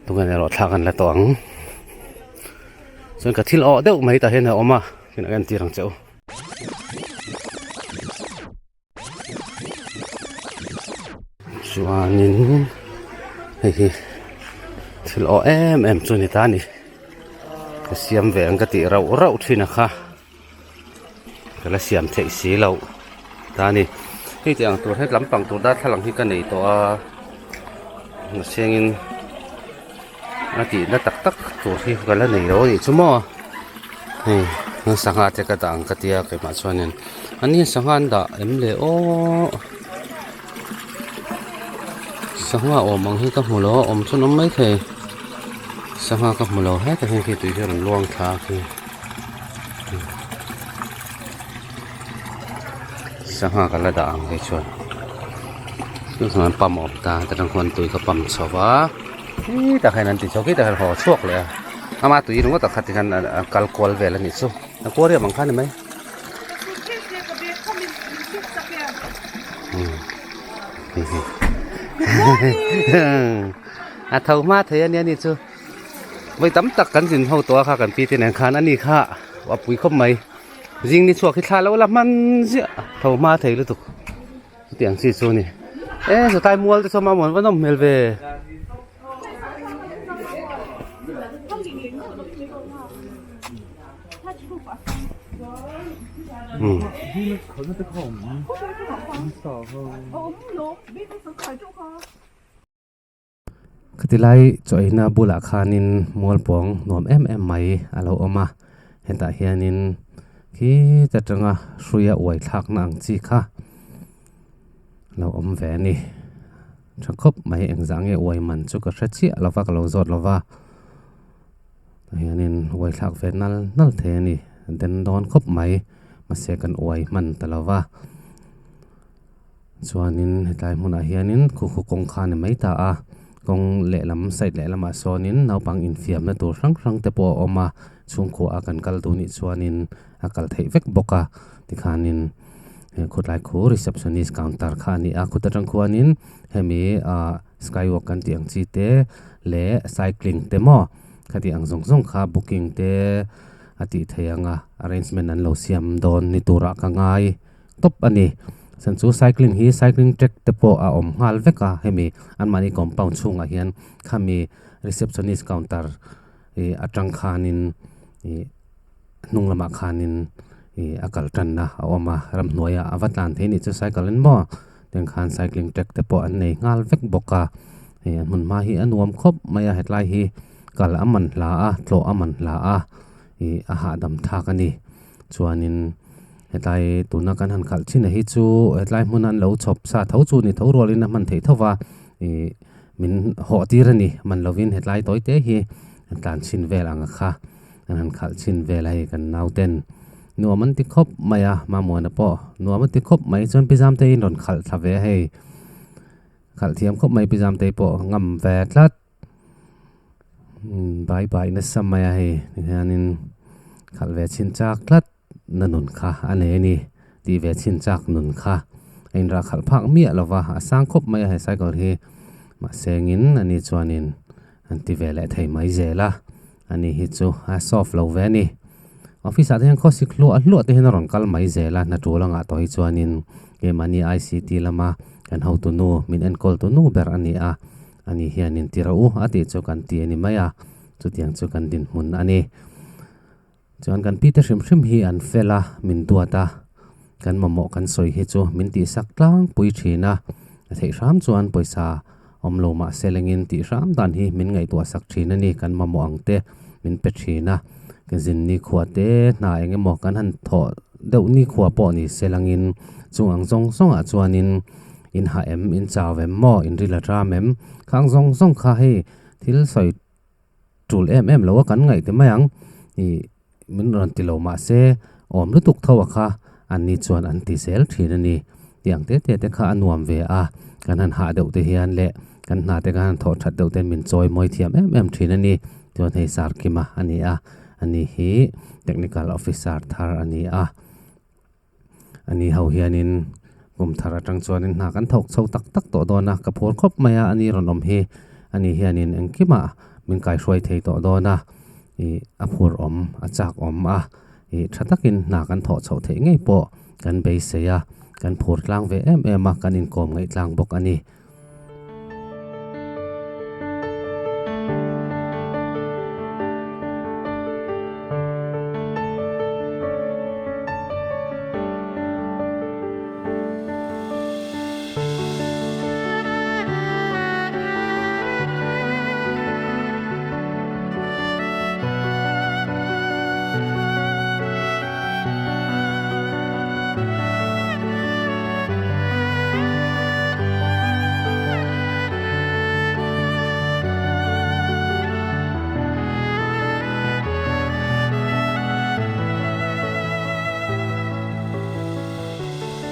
tunge erawh thla kan la tawh ang chuan ka thil awh deuh mai tah hian a awm a tunah ka entir ang che u. Chuanin hei hi thil awh em em chu a ni ta a ni ka siam ve ang ka tih rauh rauh thin a kha ka la siam theih si loh ta a ni hei tih ang tur he lampang tur darthlalang hi ka nei tawh a mahsengin a tihna tak tak tur hi ka la nei lo a nih chu maw hei sangha te ka dah ang ka tia keimah chuanin an ni sangha an dah em le aww sangha awm ang hi ka hmu lo a awm chu an awm maithei sangha ka hmu lo hetah hian khi tui hi a rawn luang thla a khi sangha ka la dah ang kei chuan tunah chuan pump a awm ta ta tang khuan tui ka pump chho va. Khitah hian an ti chho khitah hian haw chhuak leh a ama tui ringawt ah kha tikhan a kal kual vel a nih chu a kual riam ang kha a ni mai a tho hma thei a nia ni chu vawi tam tak kan zin ho tawh a kha kan pi te nen khan a ni kha a pui khawp mai zing ni chhuak hi thla lo la hman ziah tho hma thei lutuk. Chutiang chi chu a ni e satlai mual te chuan mamawh an va nawm hmel ve. Khatilai chaw eina bulah khanin mualpawng nuam em em mai a lo awm a hetah hianin khita tanga hruia uai thlakna ang chi kha lo awm ve a ni tha khawp mai engzah nge uai man chu ka hre chiah lo va ka lo zawt lo va tah hianin uai thlak ve nal nal thei a ni den dawn khawp mai mahse kan uai hman ta lo va. Chuanin hetlai hmunah hianin khu khu kawng kha a ni mai ta a kawng lehlam side lehlamah sawnin naupang infiamna tur hrang hrang te pawh a awm a chhungkua a kan kal duh nih chuanin a kal theih vek bawk a tikhanin he khawtlai khu receptionist counter kha a ni a khut atang khuanin hemi ah skywalk kan tih ang chi te leh cycling te maw khati ang zawng zawng kha booking te a tih theih ang a arrangement an lo siam dawn ni turah ka ngai. tawp a ni chhan chu cycling hi cycling track te pawh a awm nghal vek a hemi anmahni compound chhungah hian khami receptionist counter ih atang khanin ih hnung lamah khanin ih a kal tanna a awm a ramhnuaiah a va tlan thei anih chu cycle in maw tiang khan cycling track te pawh an nei nghal vek bawk a hei a hmun hma hi a nuam khawp mai a hetlai hi kal a man hla a tlawh a man hla a ih a hahdam thlak a ni chuanin. Hetlai tuna kan han khalh thin a hi chu hetlai hmuna an lo chhawp sa tho chu ni tho rualin a hman theih tho va ih min hawh tir a ni man lovin hetlai tawi te hi an tlan chhin vel ang a kha an han khalh chhin vel a hei kan nauten nuam an ti khawp mai a Mamuana pawh nuam a ti khawp mai chuan pi Zamtei in rawn khalh thla ve a hei khalh thiam khawp mai pi Zamtei pawh ngam ve tlat. Bai bai nasa mai a hei tihianin khalh ve chhin chak tlat na nun kha a nei a ni tih ve chhin chak nun kha a inrah khalh phak miah lo va a sang khawp mai a he cycle hi mahse engin ani chuanin an ti ve leh thei mai zel a ani hi chu a soft lo ve a ni office ah te hian khawsik hluah hluah te hian a rawn kal mai zel a hna tul angah tawh hi chuanin keimahni I C T lama kan hotu nu min enkawl tu nu ber a ni a. Ani hianin ti rawh u a tih chu kan ti a ni mai a, chutiang chu kan dinhmun a ni. Chuan kan pite hrim hrim hi an fel a, min duat a, kan mamawh kan sawi hi chu min tihsak tlangpui thin a, a theih hram chuan pawisa awm lo mah se lengin tih hram dan hi min ngaihtuah sak thin a ni, kan mamawh ang te min pe thin a, ka zin nikhua te hna eng emaw kan han thawh deuh nikhua pawh ni se langin chung ang zawng zawngah chuanin In hah em, in chau em maw, in ril a ram em? Khang zawng zawng kha hei thil sawi tul em em lo a kan ngaih ti mai ang. Ih min rawn ti lo mah se awm lutuk tho a kha an ni chuan an ti zel thin a ni. Tiang te te te kha a nuam ve a. Kan han hah deuh te hian leh kan hna te kan han thawh that deuh ten min chawi mawi thiam em em thin a ni. Chuan hei Sarkima a ni a, ani hi technical officer thar a ni a. Ani ho hianin kum thar atang chuanin hna kan thawk chho tak tak tawh dawn a, ka phur khawp mai a, ani rawn awm hi ani hianin engkimah min kaihruai thei tawh dawn a, ih a phur awm a chak awm a, ih tha takin hna kan thawh chhoh theih ngei pawh kan beisei a, kan phur tlang ve em em a, kan inkawm ngaih tlang bawk a ni.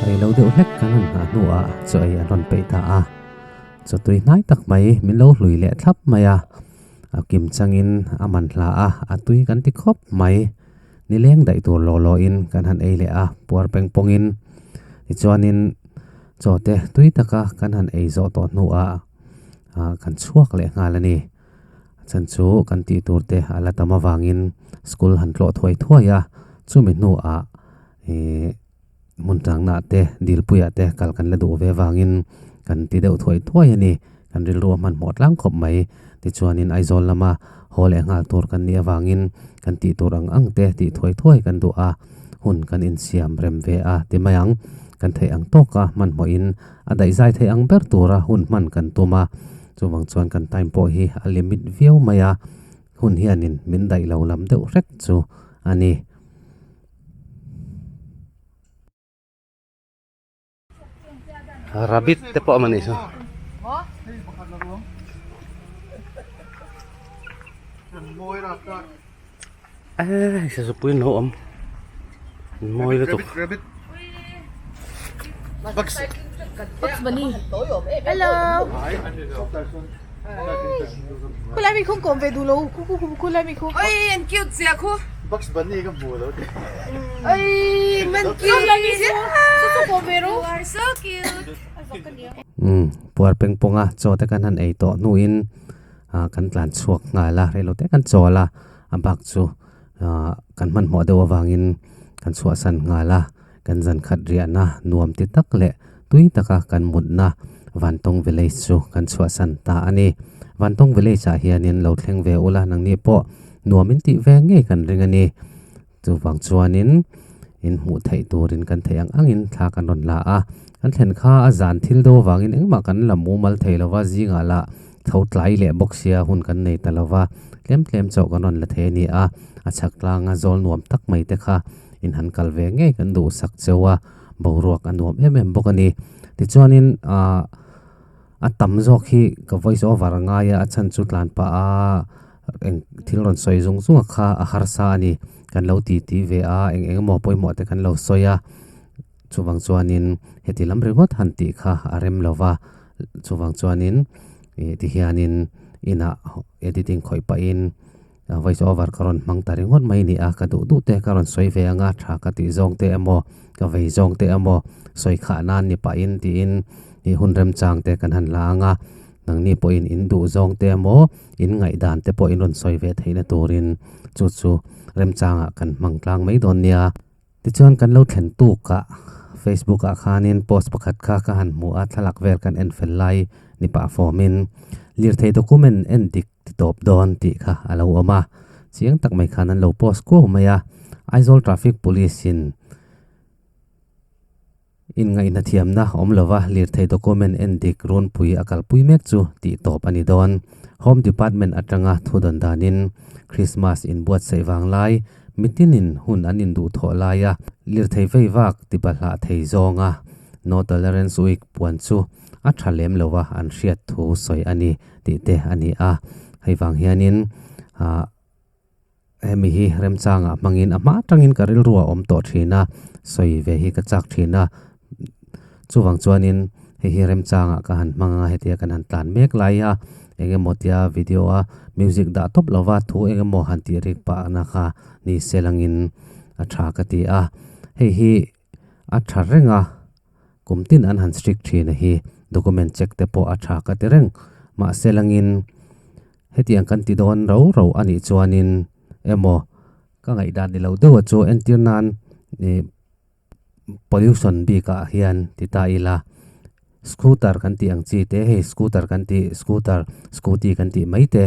Rei lo deuh hlek kan han nghah hnuah chaw ei an rawn peih ta a, chaw tui hnai tak mai min lo hlui leh thlap mai a, a kim changin a man hla a, a tui kan ti khawp mai. Nileng daih tur law law in kan han ei leh a, puar peng pawng in. Tichuanin chaw te tui taka kan han ei zawh tawh hnuah ah kan chhuak leh nghal a ni. A chhan chu kan tih tur te a la tam avangin school han tlawh thuai thuai a, chumi hnuah ih hmun tangna te dilpuiah te kal kan la duh ve avangin kan ti deuh thuai thuai a ni. Kan rilru a hmanhmawh tlang khawp mai. Tichuanin Aizawl lama haw leh nghal tur kan nih avangin kan tih tur ang ang te tih thuai thuai kan duh a, hun kan insiam rem ve a ti mai ang. Kan theih ang tawka hmanhmawhin a daihzai theih ang ber tura hun hman kan tum a, chuvang chuan kan time pawh hi a limit viau mai a, hun hianin min daih lo lam deuh hrek chu a ni. Rabbit te pawh a awm a nih chu. Eee sazupui an lo awm an mawi lutuk. Umm puar peng pawnga chaw te kan han ei tawh hnuin ah kan tlan chhuak nghal a reilo te kan chawl a a bak chu ah kan hmanhmawh deuh avangin kan chhuahsan nghal a. Kan zan khat riahna nuam ti tak leh tui taka kan mutna Vantawng Village chu kan chhuahsan ta a ni. Vantawng Village ah hianin lo thleng ve ula nangni pawh nuam in tih ve ngei kan ring a ni. Chuvang chuanin in hmuh theih turin kan theih ang angin thla kan rawn la a. Kan thlen kha a zan thil do avangin engmah kan la mumal thei lova zingah lah tho tlai leh bawk sia hun kan nei ta lova tlem tlem chauh kan rawn la thei a ni a. A chhak tlanga zawl nuam tak mai te kha in han kal ve ngei kan duhsak cheu a, boruak a nuam em em bawk a ni. Tichuanin aah a tam zawk hi ka voice over a ngai a, a chhan chu tlan pah a eng thil rawn sawi zung zung a kha a harsa a ni. Kan lo ti ti ve a, eng eng emaw pawimawh te kan lo sawi a, chuvang chuanin heti lam ringawt han tih kha a rem lo va, chuvang chuanin ih tihianin inah editing khawih pahin Voice over ka rawn hmang ta ringawt mai ni a, ka duh duh te ka rawn sawi ve anga tha ka tih zawng te emaw, ka vei zawng te emaw sawi khah nan ni pahin tiin ih hun remchang te kan han la anga, nangni pawhin in duh zawng te emaw in ngaihdan te pawh in rawn sawi ve theihna turin chu chu remchangah kan hmang tlang mai dawn nia. Tichuan kan lo thlen tuk a, Facebook ah khanin post pakhat kha ka han hmu a, thlalak vel kan en fel lai ni pah fawmin lirthei document en dik ti tawp dawn tih kha a lo awm a, chiang tak mai khan an lo post kuau mai a, Aizawl Traffic Police in inngaihna thiamna awm lova lirthei document en dik runpui a kalpui mek chu tih tawp a ni dawn. Home Department atanga thu dawn danin Christmas inbuatsaih vang lai Mitinin hun an induhthawh laia lirthei vei vak tibahlah thei zawnga No Tolerance Week puan chu a tha lem lo a an hriat thu sawi a ni tih te a ni a. Hei vang hianin ah hemi hi remchangah hmangin a hma atangin ka rilru a awm tawh thin a, sawi ve hi ka chak thin a. Chuvang chuanin. Hei hi remchangah ka han hmang a hetia kan han tlan mek lai a eng emaw tia video a music dah tawp lova thu eng emaw han tih rik pah na kha ni se langin a tha ka ti a hei hi a tha reng a kum tin an han strict thin a hi document check te pawh a tha ka ti reng mahse langin hetiang kan ti dawn ro ro a nih chuanin emaw ka ngaihdan ni lo deuh a chu entir nan ih pollution bik ah hian ti ta ila scooter kan tih ang chi te hei scooter kan tih scooter scooty kan tih mai te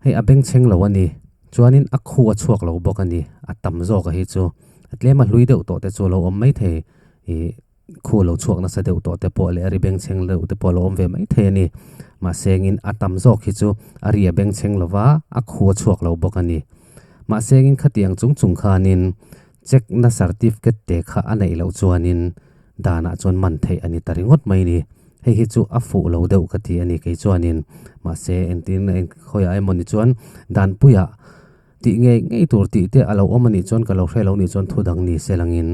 hei a bengchheng lo a ni chuanin a khu a chhuak lo bawk a ni a tam zawk a hi chu a tlem a hlui deuh tawh te chu a lo awm maithei ih khu lo chhuak nasa deuh tawh te pawh leh a ri bengchheng deuh te pawh a lo awm ve maithei a ni mahse engin a tam zawk hi chu a ri a bengchheng lo va a khu a chhuak lo bawk a ni mahse engin khatiang chung chung khanin check na certificate te kha a neih loh chuanin danah chuan man theih a ni ta ringawt mai ni hei hi chu a fuh lo deuh ka ti a ni kei chuanin mahse engtin khawiah emaw ni chuan danpuiah Tih ngei ngei tur tih te a lo awm a nih chuan ka lo hre lo nih chuan thu dang ni se langin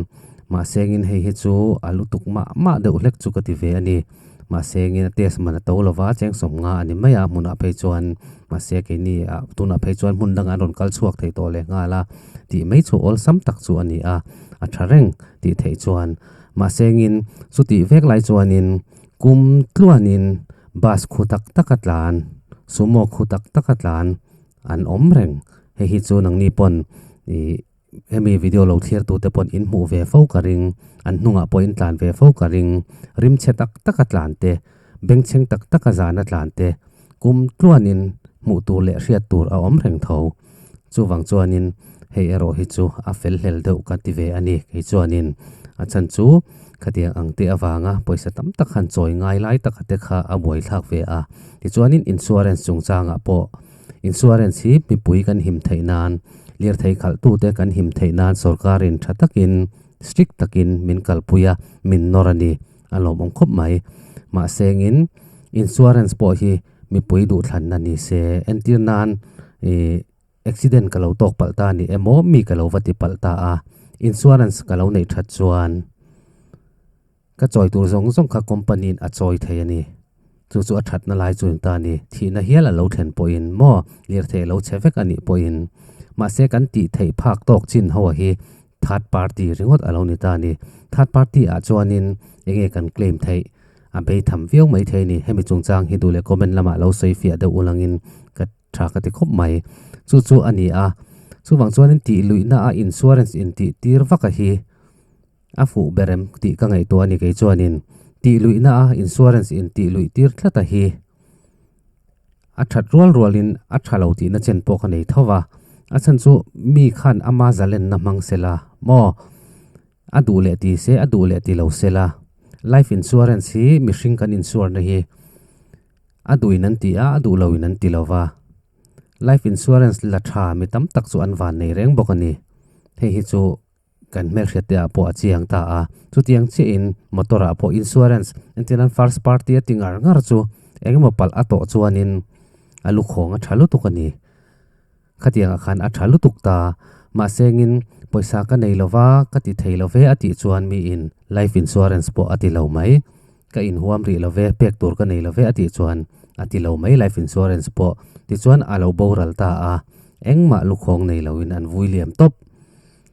mahse engin hei hi chu a lutuk mah mah deuh hlek chu ka ti ve a ni. Mahse engin a test man a to lova cheng sawmnga a ni mai a hmunah phei chuan mahse keini ah tunah phei chuan hmun dangah an rawn kal chhuak thei tawh leh nghal a tih mai chu awlsam tak chu a ni a, a tha reng tih theih chuan mahse engin chutih vek lai chuanin kum tluanin bus khu tak tak a tlan sumo khu tak tak a tlan An awm reng. Hei hi chu nangni pawn ih hemi video lo thlir tute pawn in hmuh ve fo ka ring, an hnungah pawh in tlan ve fo ka ring. Rimchhe tak taka tlan te, bengchheng tak taka zana tlan te, kum tluanin hmuh tur leh hriat tur a awm reng tho. Chuvang chuanin hei erawh hi chu a fel hlel deuh ka ti ve a ni kei chuanin. A chhan chu khatiang ang te avanga pawisa tam tak han chawi ngai lai taka te kha a buaithlak ve a. Tichuanin insurance chungchangah pawh Insurance hi mipui kan him theih nan, lirthei khalhtute kan him theih nan sorkarin tha takin, strict takin min kalpui a, min nawr a ni. A lawmawm khawp mai. Mahse engin insurance pawh hi mipui duhthlanna ni se, entir nan ih accident ka lo tawk palh ta a ni emaw mi ka lo va ti palh ta a, insurance ka lo neih that chuan, Ka chawi tur zawng zawng kha company in a chawi thei a ni. Chu chu a thatna lai chu in ta a ni. Thihna hial a lo thlen pawhin maw lirthei a lo chhe vek a nih pawhin. Mahse kan tih theih phak tawk chin ho a hi third party ringawt a lo ni ta a ni. Third party ah chuanin enge kan claim theih a bei tham viau mai thei a ni. Hemi chungchang hi duh leh comment lamah lo sawi fiah deuh ulangin ka tha ka ti khawp mai. Chu chu a ni a. Chuvang chuanin tih luihna a insurance intih tir vak a hi. A fuh ber em tih ka ngaihtuah a ni kei chuanin tih luihna a insurance in tih luih tir tlat a hi a that rual rualin a tha lo tihna chen pawh ka nei tho va, a chhan chu mi khan ama zalenna hmang sela maw a duh leh ti se a duh leh ti lo sela life insurance hi mihring kan insure na hi a duhin an ti a a duh loin an ti lo va. Life insurance la tha mi tam tak chu an van nei reng bawk a ni hei hi chu. Kan hmelhriat te ah pawh a chiang ta a, chutiang chiahin motor ah pawh insurance entir nan first party a ti ngar ngar chu engemaw palh a tawh chuanin a lukhawng a tha lutuk a ni. Khatiang ah khan a tha lutuk ta, mahse engin pawisa ka nei lova ka ti thei lo ve a tih chuan miin life insurance pawh a ti lo mai, ka inhuam rih lo ve pek tur ka nei lo ve a tih chuan a ti lo mai life insurance pawh tichuan a lo boral ta a, engmah lukhawng nei loin an vui liam tawp.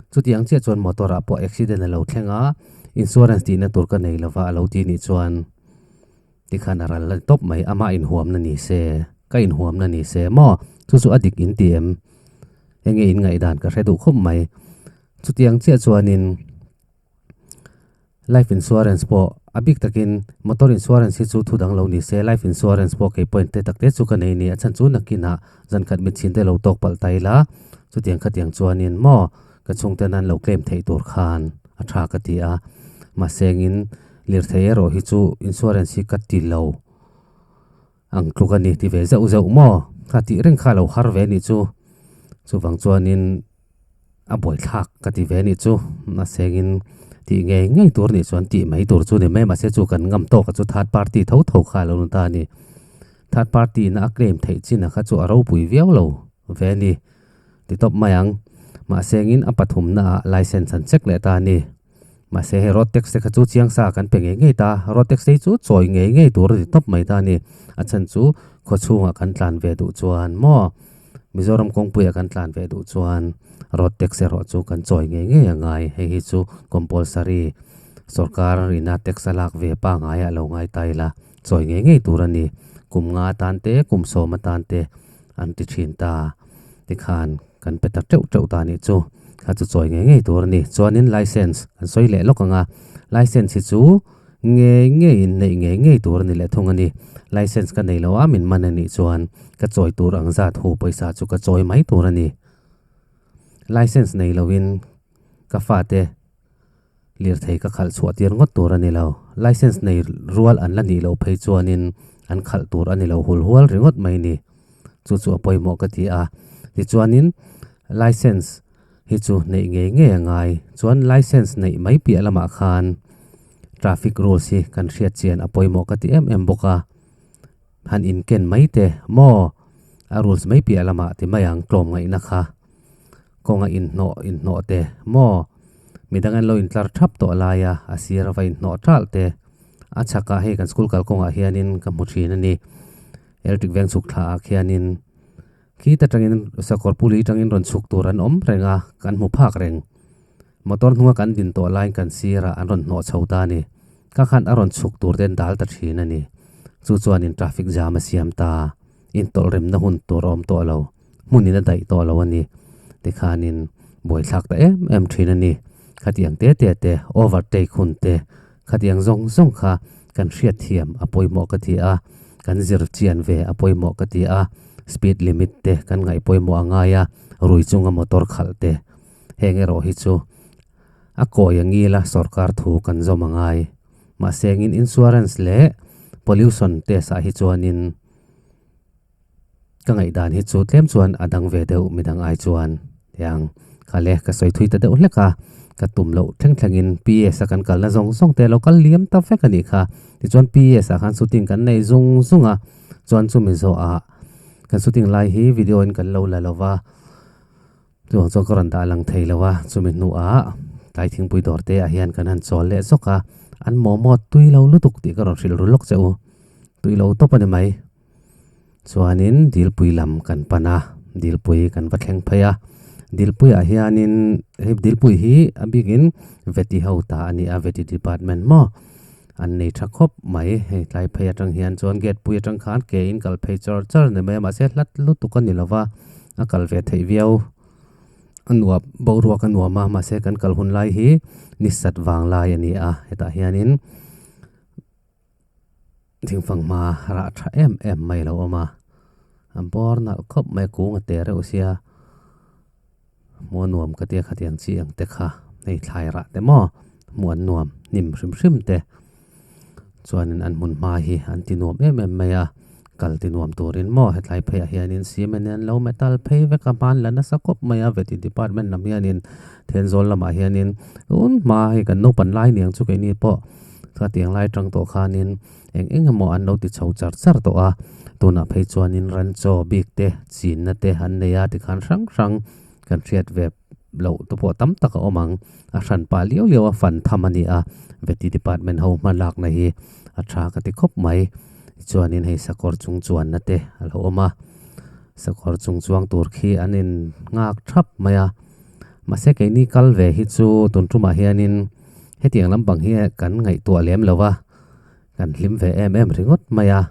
Chutiang chiah chuan motor ah pawh accident a lo thleng a, insurance tihna tur ka nei lova a lo ti nih chuan tikhan a ral la tawp mai, amah inhuamna ni se, ka inhuamna ni se maw? Chu chu a dik in ti em? Enge in ngaihdan ka hre duh khawp mai. Chutiang chiah chuanin. Life insurance pawh a bik takin motor insurance hi chu thu dang lo ni se life insurance pawh kei pawhin te tak te chu ka nei ni a chhan chu nakinah zan khat mitchhin te lo tawk palh ta ila chutiang khatiang chuanin maw ka chhungten an lo claim theih tur khan a tha ka ti a mahse engin lirthei erawh hi chu insurance hi ka ti lo ang tluk a ni ti ve zeuh zeuh maw kha tih reng kha a lo har ve nih chu chuvang chuanin. A buaithlak ka ti ve anih chu mahsengin tih ngei ngei tur anih chuan tih mai tur chu ni mai mahse chu kan ngam tawk a chu third party tho tho kha a lo ni ta a ni. Third party in a claim theih chin a kha chu a ropui viau lo ve a ni ti tawp mai ang mahsengin a pathumna ah license an check leh ta a ni. Mahse hei road tax te kha chu chiang sa kan pe ngei ngei ta, road tax te hi chu chawi ngei ngei tur a ti tawp mai ta a ni. A chhan chu khaw chhungah kan tlan ve duh chuan maw Mizoram kawngpuiah kan tlan ve duh chuan road tax erawh chu kan chawi ngei ngei a ngai. Hei hi chu compulsory sorkar ina tax a lak ve pangngai ah lo ngai ta ila chawi ngei ngei tur a ni. Kum nga atan te kum sawm atan te an ti thin ta tikhan kan pe ta teuh teuh ta nih chu kha chu chawi ngei ngei tur a ni. Chuanin license kan sawi leh lawk ang a, license hi chu ngei ngeiin neih ngei ngei tur a ni leh thung a ni. License ka nei lo a min man a nih chuan ka chawi tur ang zat hu pawisa chu ka chawi mai tur a ni. License nei loin ka fate Lirthei ka khalh chhuah tir ngawt tur a ni lo. License nei rual an la nih loh phei chuanin an khalh tur a ni lo hul hual ringawt mai ni. Chu chu a pawimawh ka ti a. Tichuanin license hi chu neih ngei ngei a ngai. Chuan license neih mai piah lamah khan traffic rules hi kan hriat chian a pawimawh ka ti em em bawk a. Han inken mai te maw a rules mai piah lamah ti mai ang tlawmngaihna kha. Kawnga inhnawh inhnawh te maw? Midang an lo intlar thap tawh laia a sir ava inhnawh ṭalh te. A chhakah hei kan school kalkawngah hianin ka hmu ṭhin a ni. Electric veng chhuk thla ah khianin khit atangin sakawr puli atangin rawn chhuk tur an awm reng a, kan hmu phak reng. Motor hnunga kan din tawh laiin kan sirah an rawn hnawh chho ta a ni. Ka khan a rawn chhuk tur te an dal ta ṭhin a ni. Chu chuanin traffic jam a siam ta. Intawlh remna hun tur a awm tawh lo. Hmunin a daih tawh lo a ni. Tikhanin buaithlak ta em em thin a ni. Khatiang te te te, overtake hun te, khatiang zawng zawng kha kan hriatthiam a pawimawh ka ti a, kan zir chian ve a pawimawh ka ti a, speed limit te kan ngaih pawimawh a ngai a, rui chunga motor khalh te. Heng erawh hi chu a kawi a ngil a, sorkar thu kan zawm a ngai. Mahse engin insurance leh pollution test ah hi chuanin, Ka ngaihdan hi chu tlem chuan a dang ve deuh midang ai chuan tiang kha le ka sawi thui ta deuh hlek a, ka tum loh thleng thlengin PS a kan kalna zawng zawng te lo kal liam ta vek a nih kha. Tichuan PS ah khan shooting kan nei zung zung a, chuan chumi zawhah kan shooting lai hi video in kan lo la lo va, chuvang chuan ka rawn dah lang thei lo a, chumi hnuah tlai thingpui dawr te ah hian kan han chawl leh zawk a, an momo tui lo lutuk tih ka rawn hrilh ru lawk che u, tui lo tawp a ni mai. Chuanin dilpui lam kan pan a, dilpui kan va thleng phei a. Dilpuiah hianin hei dilpui hi a bikin veti ho ta a ni a, veti department maw an nei tha khawp mai. Hei tlai phei atang hian chuan gate pui atang khan ke in kal phei char char a ni mai a, mahse hlat lutuk a ni lo va, a kal ve theih viau. A nuam boruak a nuam a, mahse kan kal hun lai hi ni sat vang lai a ni a, hetah hianin. Thingfang hma rah tha em em mai a lo awm a, a bawr nalh khawp mai a kung a te reuh sia hmuh a nuam ka tia khatiang chi ang te kha hei thlai rah te maw hmuh an nuam hnim hrim hrim te chuanin an hmun hma hi an ti nuam em em mai a kal ti nuam turin maw hetlai pheiah hianin cement in an lo metal phei vek a hman la nasa khawp mai a veti department lam hianin Thenzawl lamah hianin tun hma hei kan naupan lai niang chu keini pawh. Khatiang lai atang tawh khanin eng eng emaw an lo ti chho char char tawh a, tunah phei chuanin ranchaw bik te chinna te an nei a tikhan hrang hrang kan hriat ve loh te pawh tam tak a awm ang, a hran pah liau liau a fan tham a ni a, veti department ho hma lakna hi a tha ka ti khawp mai, tichuanin hei sakawr chung chuanna te a lo awm a, sakawr chung chuang tur khi an in nghak thap mai a, mahse keini kal ve hi chu tun tumah hianin. Hetiang lampang hi kan ngaihtuah lem lo a, kan hlim ve em em ringawt mai a.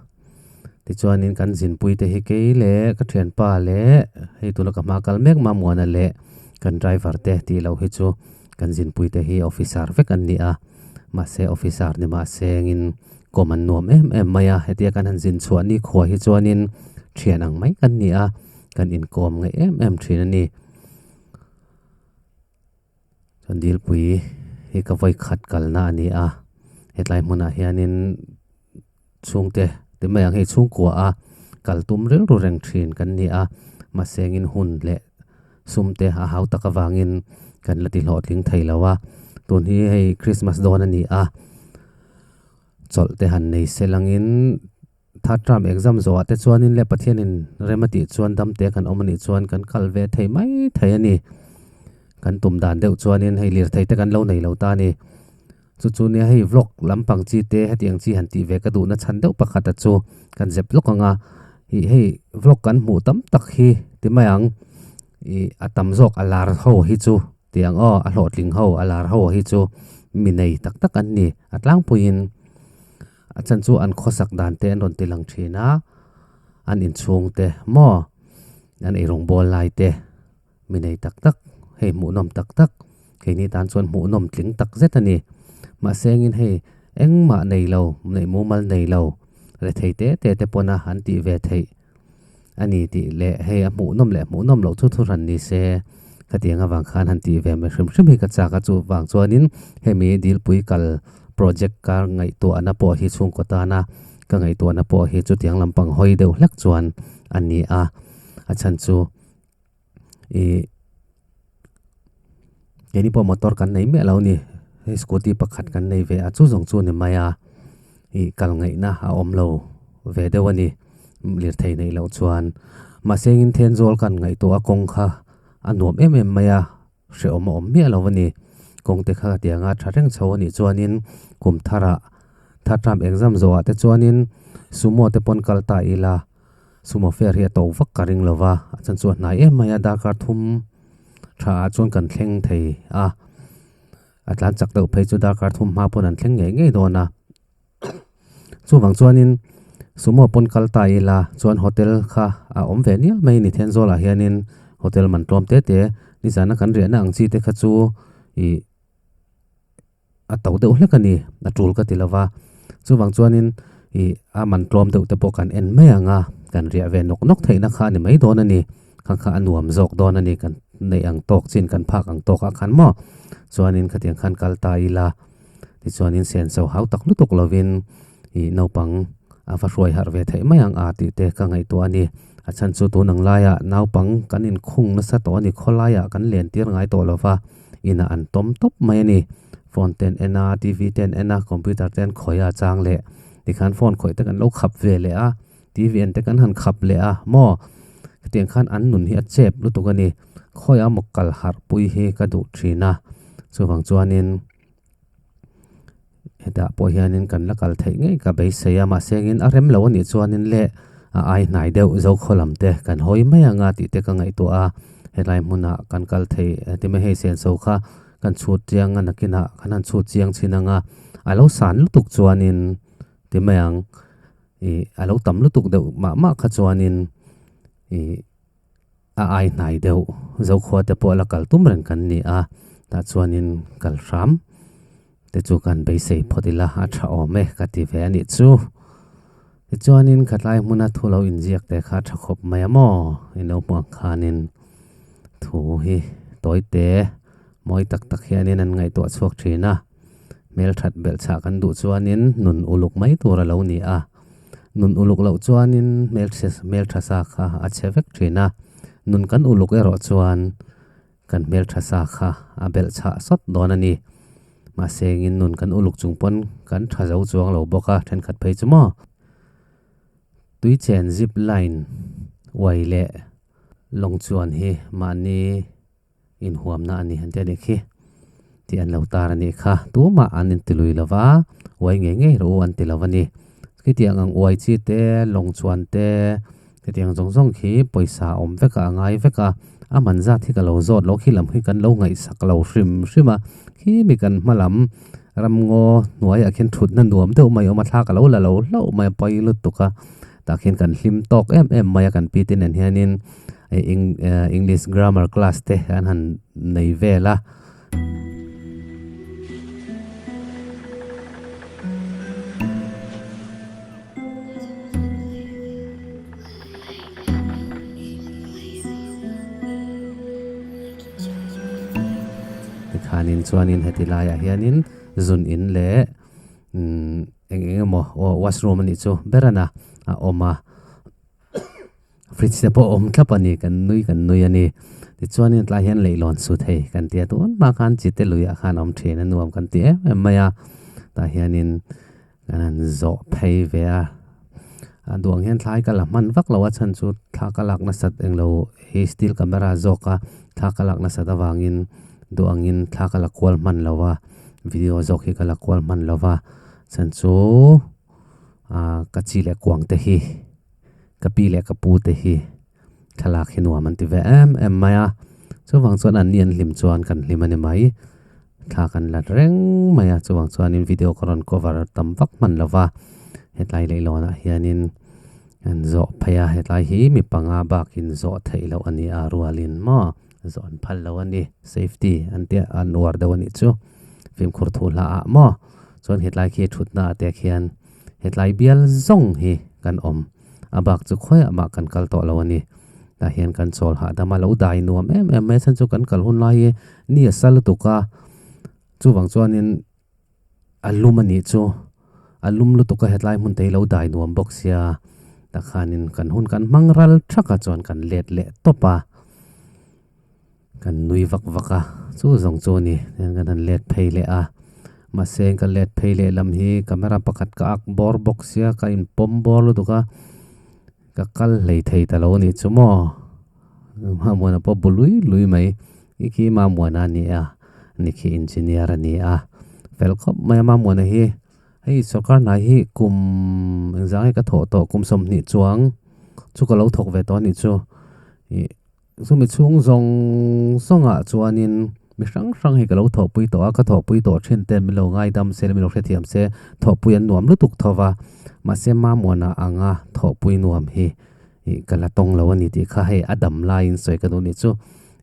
Tichuanin kan zinpui te hi kei leh ka thianpa leh hei tuna ka hma kal mek Mamuana leh kan driver te tih loh hi chu kan zinpui te hi officer vek an ni a. Mahse officer ni mahse engin kawm an nuam em em mai a, hetia kan han zin chhuah nikhua hi chuanin thian ang mai kan ni a, kan inkawm ngaih em em thin a ni. Chuan dilpui hi ka vawi khat kalna a ni a, hetlai hmunah hianin chhungte ti mai ang hei chhungkua a kal tum rilru reng thin kan ni a, mahse engin hun leh sum te a hau tak avangin kan la ti hlawhtling thei lo a, tun hi hei Christmas dawn a ni a, chawlh te han nei se langin. Third term exam zawhah te chuanin leh Pathianin rem a tih chuan dam te kan awm a nih chuan kan kal ve thei mai thei a ni. Kan tum dan deuh chuanin hei lirthei te kan lo nei lo ta a ni. Chu chu nia hei vlog lampang chi te hetiang chi han tih ve ka duhna chhan deuh pakhat a chu kan zep lawk ang a ih hei vlog kan hmuh tam tak hi ti mai ang ih a tam zawk a lar ho hi chu tiang aw a hlawhtling ho a lar ho hi chu mi nei tak tak an ni a tlangpuiin a chan chu an khawsak dan te an rawn ti lang thin a an inchhung te maw an eirawng bawl lai te mi nei tak tak hei hmuhnawm tak tak keini tan chuan hmuhnawm tling tak zet a ni mahse engin hei engmah nei lo neih mumal nei lo rethei te te te pawna an tih ve theih a ni tih leh hei a hmuhnawm leh hmuhnawm loh chu thu hran ni se khatiang avang khan han tih ve mai hrim hrim hi ka chak a chuvang chuanin hemi dilpui kal project ka ngaihtuahna pawh hi chhungkaw tana ka ngaihtuahna pawh hi chutiang lampang hawi deuh hlek chuan a ni a a chhan chu ih keini pawh motor kan nei miah lo a ni hei scooty pakhat kan nei ve a chu zawng chu a ni mai a ih kal ngaihna a awm lo ve deuh a ni lirthei neih loh chuan mahse engin Thenzawl kan ngaihtuah a kawng kha a nuam em em mai a hrehawm a awm miah lo a ni kawng te kha tianga tha reng chho a nih chuanin kum tharah third term exam zawhah te chuanin sumo te pawn kal ta ila. Sumo fare hi a to vak ka ring lova, a chan chu a hnai em mai a, darkar thum tha ah chuan kan thleng thei a, a tlan chak deuh phei chu darkar thum hma pawn an thleng ngei ngei dawn a, chuvang chuanin sumo pawn kal ta ila chuan hotel kha a awm ve nial mai a ni Thenzawl ah hianin hotel man tlawm te te nizana kan riahna ang chi te kha chu ih. a to deuh hlek a ni a tul ka ti lova chuvang chuanin ih a man tlawm deuh te pawh kan en mai ang a kan riah ve nawk nawk theihna kha a ni mai dawn a ni kha kha a nuam zawk dawn a ni kan neih ang tawk chin kan phak ang tawk ah khan maw chuanin khatiang khan kal ta ila tichuanin senso hau tak lutuk lovin ih naupang a va hruai harh ve theih mai ang a tih te ka ngaihtuah a ni a chhan chu tun ang laiah naupang kan inkhung nasa tawh a ni khawlaiah kan len tir ngai tawh lova. Inah an tawm tawp mai a ni. Phone te an en a, TV te an en a, computer te an khawih a chang leh tikhan phone khawih te kan lo khap ve leh a, TV en te kan han khap leh a maw? Hetiang khan an nun hi a chep lutuk a ni. Khawiah maw kal harh pui hi ka duh thin a, chuvang chuanin hetah pawh hianin kan la kal theih ngei ka beisei a, mahse engin a rem lo a nih chuanin leh a ai hnai deuh zokhaw lam te kan hawi mai ang a tih te ka ngaihtuah a, helai hmunah kan kal thei ti mai hei senso kha kan chhut chiang a nakinah kan han chhut chiang chhin ang a, a lo san lutuk chuanin ti mai ang ih a lo tam lutuk deuh mah mah kha chuanin ih. A ai hnai deuh Zokhua te pawh la kal tum reng kan ni a, tah chuanin kal hram te chu kan beisei phawt ila a tha awm e ka ti ve a nih chu. Tichuanin khatlai hmuna thu lo inziak te kha a tha khawp mai a maw? I lo hmuh ang khanin thu hi tawi te mawi tak tak hianin an ngaihtuah chhuak thin a, hmelthat belhchhah kan duh chuanin nun uluk mai tur a lo ni a. Nun uluk loh chuanin hmeltha sa kha a chhe vek thin a, nun kan uluk erawh chuan kan hmeltha sa kha a belh chhah sawt dawn a ni. Mahse engin nun kan uluk chung pawn kan tha zo chuang lo bawk a, thenkhat phei chu maw? Tuichen zip line uai leh lawng chuan hi mahni inhuamna a ni han ti a nih khi tih an lo tar a nih kha tumah an inti lui lo va uai ngei ngei rawh u an ti lo a ni khitiang ang uai chi te lawng chuan te khitiang zawng zawng khi pawisa awm vek a a ngai vek a a man zat hi ka lo zawt lo khi lam hi kan lo ngaihsak lo hrim hrim a khi mi kan hma lam ramngaw hnuaiah khian thutna nuam deuh mai a awm a thla ka lo la lo hlauh mai a pawi lutuk a tah khian kan hlim tawk em em mai a kan pi te nen hianin. English grammar class te an han nei vel a. Tikhanin chuanin heti laiah hianin zun in leh eng eng emaw washroom a nih chu ber a a awm a. Fridge te pawh a awm thlap a ni kan nui kan nui a ni tichuanin tlai hian leihlawn su thei kan tia tun hma khan chi te luiah khan a awm thin a nuam kan ti em em mai a tah hianin kan han zawh phei ve a a duh ang hian thlai ka la hman vak lo a chhan chu thla ka lak nasat englo hi steel camera zawk a thla ka lak nasat avangin duh angin thla ka la kual hman lo a. Video zawk hi ka la kual hman lo va chhan chu ah ka chi leh kuang te hi ka pi leh ka pu te hi thlalak hi nuam an ti ve em em mai a chuvang chuan an ni an hlim chuan kan hlim a ni mai thla kan la reng mai a chuvang chuanin video ka rawn cover tam vak hman lo va hetlai leihlawnah hianin an zawh phei a hetlai hi mi panga bakin zawh theih loh a ni a rualin maw zawh an phal lo a ni safety an tia an uar deuh a nih chu fimkhur thu hla ah maw chuan hetlai khi thutna ah te khian hetlai bial zawng hi kan awm a bak chu khawiah mah kan kal tawh lo a ni tah hian kan chawl hahdam a lo dai nuam em em mai a chhan chu kan kal hun lai hi ni a sa lutuk a chuvang chuanin a lum a nih chu a lum lutuk a hetlai hmun te hi lo dai nuam bawk sia tah khanin kan hun kan hmang ral thak a chuan kan let leh tawp a. Kan nui vak vak a, chu zawng chu a ni. Tihian kan han let phei leh a, mahse ka let phei leh lam hi camera pakhat ka ak bawr bawk sia, ka inpawm bawr lutuk a, ka kal hlei thei ta lo a nih chu maw. Mamuana pawh bu lui lui mai, i khi Mamuana a ni a, ni khi engineer a ni a, fel khawp mai a Mamuana hi. Hei sorkar hnai hi kum engzah nge ka thawh tawh kum 20 chuang chu ka lo thawk ve tawh a nih chu. Ih. Chumi chhung zawng zawngah chuanin mi hrang hrang hi ka lo thawhpui tawh a, ka thawhpui tawh thin te min lo ngaidam se leh min lo hrethiam se thawhpui an nuam lutuk tho va, mahse Mamuana anga thawhpui nuam hi ih ka la tawng lo a ni tih kha hei a dam laiin sawi ka duh nih chu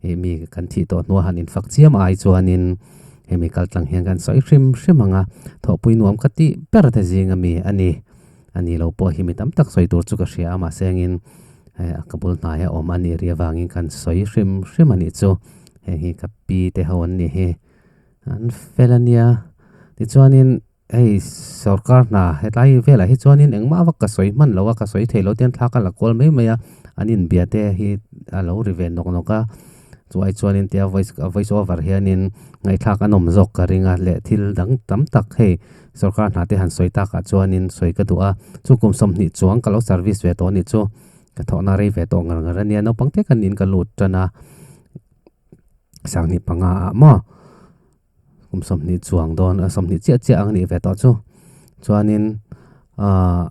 ih mi kan thih tawh hnua han infak chiam ai chuanin hemi kaltlang hian kan sawi hrim hrim ang a, thawhpui nuam ka tih ber te zing ami a ni. A ni lo pawh hi mi tam tak sawi tur chu ka hria a, mahse engin ka bul hnaia awm a nih ri avangin kan sawi hrim hrim a nih chu. Heng hi ka pi te ho an nih hi an fel a nia. Tichuanin hei sorkar hna hetlai velah hi chuanin engmah vak ka sawi hman lo a, ka sawi thei lo tian thla ka la kual mai mai a, an inbia te hi a lo ri ve nawk nawk a. Chuai chuanin tia voice voice over hianin ngaihthlak a nawm zawk ka ring a leh thil dang tam tak hei sorkar hna te han sawi takah chuanin sawi ka duh a, chu kum 20 chuang ka lo service ve tawh anih chu ka thawhna rei ve tawh ngar ngar ania naupang te kan in ka lut tan a 15 ah maw kum 20 chuang dawn a 20 chiah chiah ang anih ve tawh chu chuanin ahh.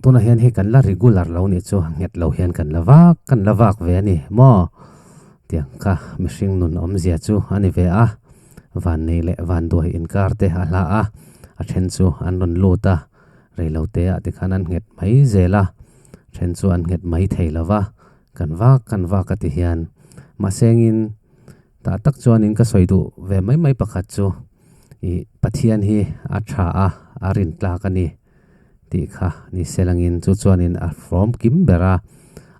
Tunah hian hei kan la regular lo nih chu nghet lo hian kan la vak kan la vak ve a ni maw? Tiang kha mihring nun awmzia chu a ni ve a, vannei leh vanduai inkar te a hla a, a then chu an rawn lut a, reilo te ah tikhan an nghet mai zel a, then chu an nghet mai thei lo va, kan vak kan vak a ti hian mahse engin tah tak chuanin ka sawi duh ve mai mai pakhat chu ih Pathian hi a tha a, a rintlak a ni. Tih kha ni selangin chu chuanin a hrawm kim ber a,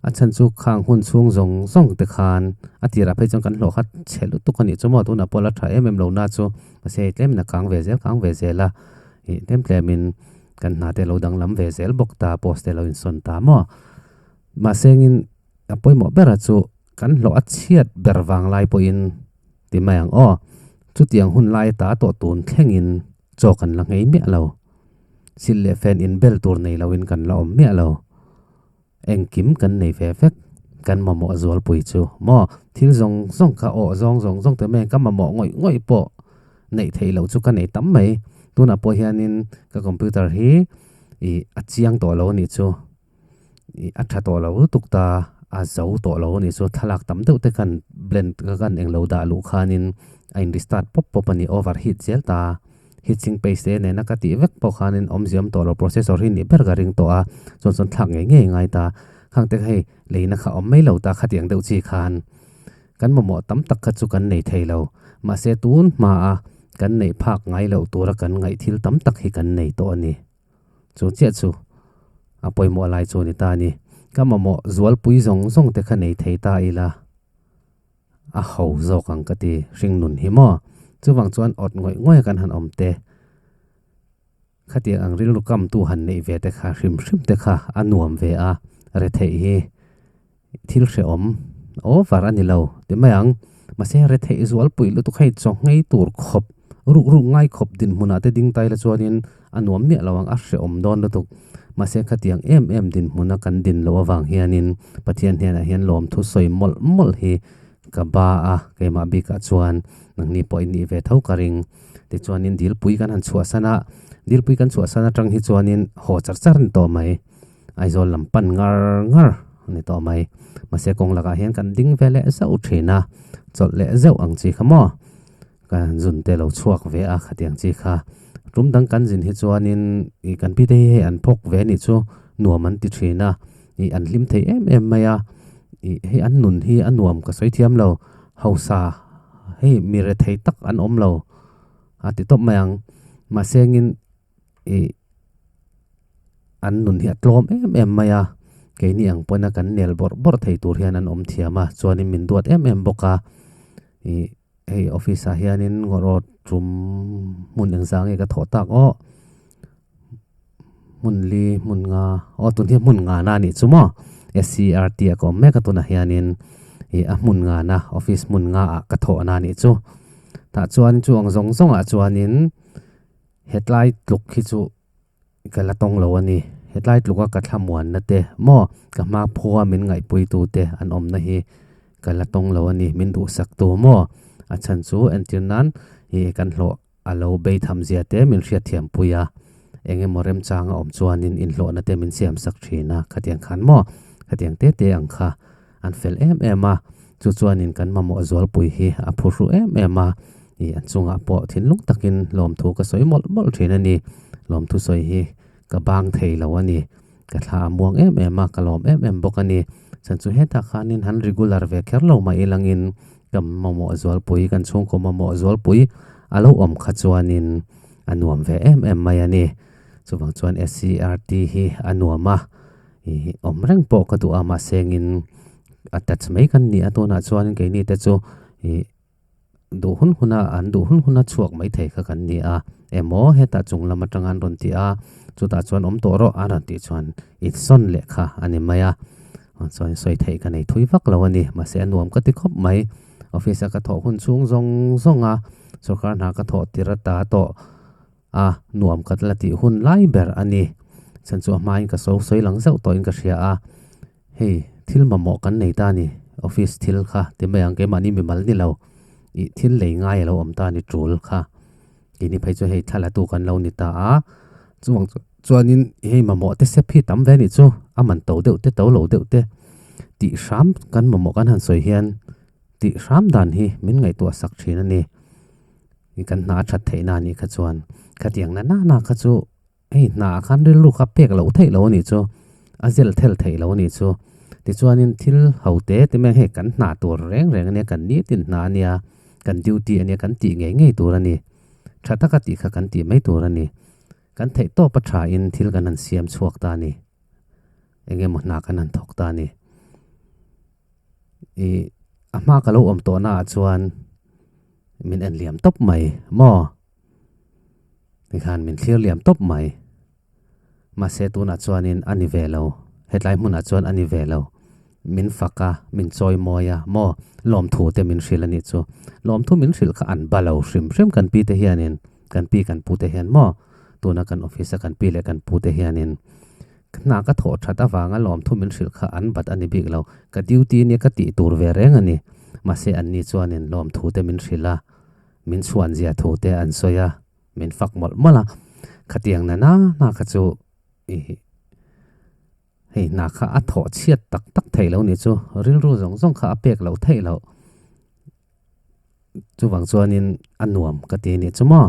a chhan chu khang hun chhung zawng zawng te khan a tirah phei chuan kan hlawh kha chhe lutuk a nih chu maw tunah pawh la tha em em lo na chu mahse hei tlemin a kang ve zel kang ve zel a, ih tlem tlemin kan hna te lo danglam ve zel bawk ta post te lo insawn ta maw mahse engin a pawimawh bera chu kan hlawh a chhiat ber vang lai pawhin ti mai ang aw chutiang hun lai ta tawh tun thlengin chaw kan la nghei miah lo. Silh leh fen inbel tur nei loin kan la awm miah lo. Engkim kan nei ve vek. Kan mamawh zualpui chu maw? Thil zawng zawng kha awh zawng zawng zawng te mai ka mamawh ngawih ngawih pawh neih theih loh chu ka nei tam mai. Tunah pawh hianin ka computer hi ih a chiang tawh lo a nih chu. Ih a tha tawh lo lutuk ta, a zo tawh lo a nih chu. Thlalak tam deuh te khan blend ka kan englo dah luh khanin a in restart pawp pawp a ni, overheat zel ta. Heatsink paste te nena ka tih vek pawh khanin awmzia awm tawh lo, processor hi nih ber ka ring tawh a, chuan chuan thlak ngei ngei ngai ta. Khang te kha hei leina kha awm mai lo ta khatiang deuh chi khan kan mamawh tam tak kha chu kan nei thei lo. Mahse tun hmaa kan neih phak ngai loh tura kan ngaih thil tam tak hi kan nei tawh a ni. Chu chiah chu a pawimawh lai chu a ni ta a ni. Ka mamawh zualpui zawng zawng te kha nei thei ta ila. A ho zawk ang ka ti hring nun hi maw? Chuvang chuan awt ngawih ngawih a kan han awm te, khatiang ang rilru kamtu han neih ve te kha hrim hrim te kha a nuam ve a, retheih hi thil hrehawm over a ni lo ti mai ang. Mahse retheih zualpui lutuk hei chaw nghei tur khawp, ruk ruk ngai khawp dinhmunah te ding tai la chuanin a nuam miah lo ang, a hrehawm dawn lutuk. Mahse khatiang em em dinhmuna kan din loh avang hianin Pathian hnenah hian lawmthu sawi mawlh mawlh hi ka ba a keimah bikah chuan nangni pawh in nih ve tho ka ring tichuanin dilpui kan han chhuahsan a dilpui kan chhuahsan atang hi chuanin haw char char a ni tawh mai Aizawl lam pan ngar ngar a ni tawh mai mahse kawng lakah hian kan ding ve leh zauh thin a chawlh leh zeuh ang chi kha maw ka zun te lo chhuak ve a khatiang chi kha tum dang kan zin hi chuanin ih kan pi te hi hei an phawk ve anih chu nuam an ti thin a ih an hlim thei em em mai a ih hei an nun hi a nuam ka sawi thiam lo hausa hei mi rethei tak an awm lo a ti tawp mai ang mahse engin ih an nun hi a tlawm em em mai a keini ang pawhin a kan nel bawrh bawrh thei tur hian an awm thiam a chuanin min duat em em bawk a ih hei office ah hianin ngawrawt tum hmun engzah nge ka thawh tak aw hmun li hmun nga aw tun hi hmun nga na anih chu maw S_C_R_T a ka awm mek a tunah hianin ih a hmun nga na office hmun nga ah ka thawh na anih chu tah chuan chu ang zawng zawng ah chuanin hetlai tluk hi chu ka la tawng lo a ni. Hetlai tluka ka thlamuanna te maw ka hma phua min ngaihpuitu te an awmna hi ka la tawng lo a ni. Min duhsaktu maw a chhan chu entir nan ih kan hlawh a lo bei tham zia te min hriatthiampui a, eng emaw remchang a awm chuanin inhlawhna te min siamsak thin a, khatiang khan maw khatiang te te ang kha an fel em em a, chu chuanin kan mamawh zualpui hi a phuhru em em a, ih an chungah pawh thinlung takin lawmthu ka sawi mawlh mawlh thin a ni. Lawmthu sawi hi ka bang thei lo a ni. Ka thla a muang em em a, ka lawm em em bawk a ni. Chhan chu hetah khanin han regular ve kher lo mah ilangin ka mamawh zualpui, kan chhungkaw mamawh zualpui a lo awm kha chuanin a nuam ve em em mai a ni. Chuvang chuan SCERT hi a nuam a. Ih awm reng pawh ka duh a mahse engin attach mai kan ni a tunah chuan keini te chu ih duh hun hun a an duh hun hun a chhuak mai thei kha kan ni a emaw hetah chung lam atanga an rawn ti a chutah chuan awm tawh rawh a rawn tih chuan insawn leh kha a ni mai a chuan sawi theih ka nei thui vak lo a ni mahse a nuam ka ti khawp mai office a ka thawh hun chhung zawng zawng a sorkar hna ka thawh tir ata tawh. A nuam ka la tih hun lai ber a ni. Chhan chu a hmain ka so sawi lang zauh tawhin ka hria a, hei thil mamawh kan nei ta a ni, office thil kha ti mai ang keimahni mimal ni lo, ih thil lei ngai a lo awm ta a ni tul kha. Keini phei chu hei thla la tu kan lo ni ta a, chuvang chuanin hei mamawh te sep hi tam ve a nih chu, a man to deuh te to lo deuh te tih hram kan mamawh kan han sawi hian tih hram dan hi min ngaihtuah sak thin a ni. I kan hna a that theih na anih kha chuan khatiang na nana kha chu hei hna ah khan rilru kha pek loh theih loh anih chu a zel thel theih loh anih chu tichuanin thil ho te te mai hei kan hna tur reng reng ania kan nitin hna ania kan duty ania kan tih ngei ngei tur ani tha taka tih kha kan tih mai tur ani kan theih tawp a tha in thil kan han siam chhuak ta ani eng emaw hna kan han thawk ta ani ih a hma ka lo awm tawh na ah chuan. Min en liam tawp mai maw? Tikhan min thlir liam tawp mai. Mahse tunah chuanin a ni ve lo, hetlai hmunah chuan a ni ve lo. Min fak a, min chawi mawi a maw? Lawmthu te min hrilh a nih chu. Lawmthu min hrilh kha an ba lo hrim hrim kan pi te hianin, kan pi kan pu te hian maw? Tuna kan office a kan pi leh kan pu te hianin hna ka thawh that avanga lawmthu min hrilh kha an bat a ni bik lo. Ka duty nia ka tih tur ve reng a ni. Mahse anni chuanin lawmthu te min hrilh a, min chhuan zia thu te an sawi a, min fak mawlh mawlh a. Khatiang na na na kha chu ih hei hna kha a thawh chhiat tak tak theih lo ni chu, rilru zawng zawng kha a pek loh theih loh. Chuvang chuanin a nuam ka ti a nih chu maw.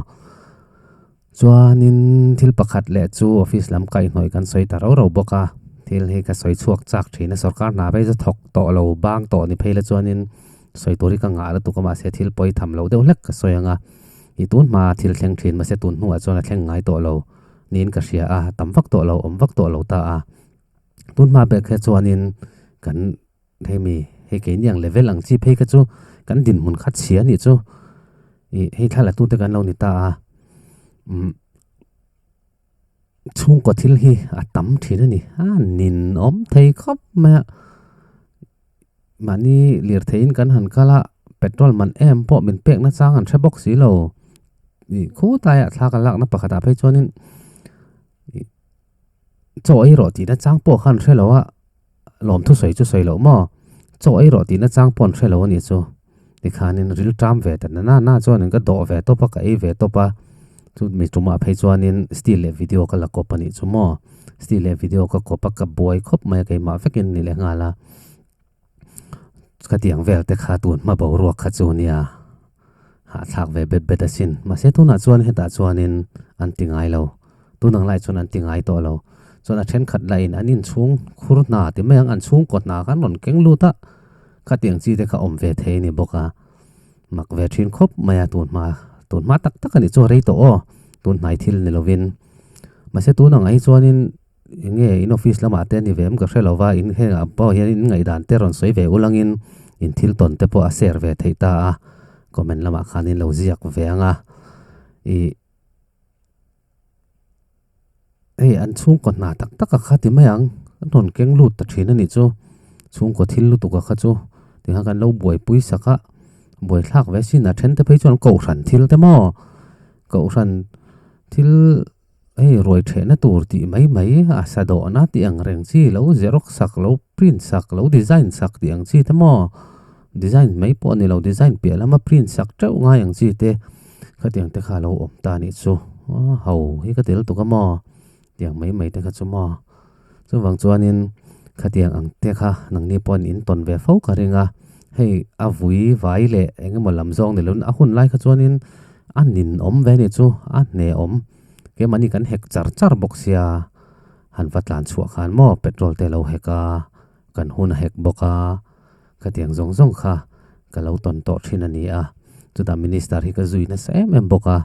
Chuanin thil pakhat leh chu office lam kaihhnawih kan sawi ta rau rau bawk a, thil hi ka sawi chhuak chak thin a, sorkar hna phei chu thawk tawh lo bang tawh ni phei la chuanin sawi tur hi ka ngah lutuk a mahse thil pawi tham lo deuh hlek ka sawi ang a, ih tun hma thil thleng thin mahse tun hnuah chuan a thleng ngai tawh lo niin ka hria a, tam vak tawh lo awm vak tawh lo ta a, tun hma ber kha chuanin kan. Hemi hei keini ang level ang chi phei kha chu kan dinhmun kha chhia anih chu ih hei thla la tute kan lo ni ta a umm chhungkaw thil hi a tam thin a ni a nin awm thei khawp mai a mahni lirtheiin kan han kal a petrol man em pawh min pek na chang an hre bawk si lo ih khutaiah thla kan lakna pakhatah phei chuanin ih chaw ei rawh tihna chang pawh khan hre lo a. Lawmthu sawi chu sawi loh maw? Chaw ei rawh tihna chang pawh an hre lo a nih chu. Tikhanin ril ṭam ve ta na na na chuanin ka dawh ve tawp a, ka ei ve tawp a. Chu mi tumah phei chuanin still leh video ka la kawp a nih chu maw. Still leh video ka kawp a, ka buai khawp mai a, keimah vekin ni leh nghal a. Khatiang vel te kha tun hma boruak kha chu nia hahthlak ve bet bet asin. Mahse tunah chuan hetah chuanin an ti ngai lo. Tun ang lai chuan an ti ngai tawh lo. Chuan a thenkhat lahin an inchhung khur hna ti mai ang, an chhungkaw hna khan rawn keng lut a, khatiang chi te kha awm ve thei a ni bawk a. Mak ve thin khawp mai a tun hma, tun hma tak tak a nih chu a rei tawh aw, tun hnai thil ni lovin. Mahse tun ang ai chuanin Eng nge in office lamah te a ni ve em ka hre lo va, in hengah pawh hian in ngaihdan te rawn sawi ve ulangin in thil tawn te pawh a share ve theih ta a, comment lamah khan in lo ziak ve ang a. Ih hei an chhungkaw hna tak tak a kha ti mai ang, an rawn keng lut ta thin a nih chu, chhungkaw thil lutuk a kha chu tikhan kan lo buaipui sak a, buaithlak ve sin a then te phei chuan kohhran thil te maw, kohhran thil. Hei ruai thehna tur tih mai mai a sa dawhna tih ang reng chi lo xerox sak lo print sak lo design sak tih ang chi te maw design mai pawh a ni lo design piah lama print sak teuh ngai ang chi te khatiang te kha a lo awm ta anih chu ho hi ka tel tuk a maw tiang mai mai te kha chu maw chuvang chuanin khatiang ang te kha nangni pawhin in tawn ve fo ka ring a hei a vui vai leh eng emaw lam zawng ni lovin a hun lai kha chuanin a ninawm ve anih chu a hnehawm. Keimahni kan hek char char bawk sia, han va tlan chhuah khan maw petrol te a lo hek a, kan hun a hek bawk a, khatiang zawng zawng kha ka lo tawn tawh thin a ni a. Chutah minister hi ka zui nasa em em bawk a,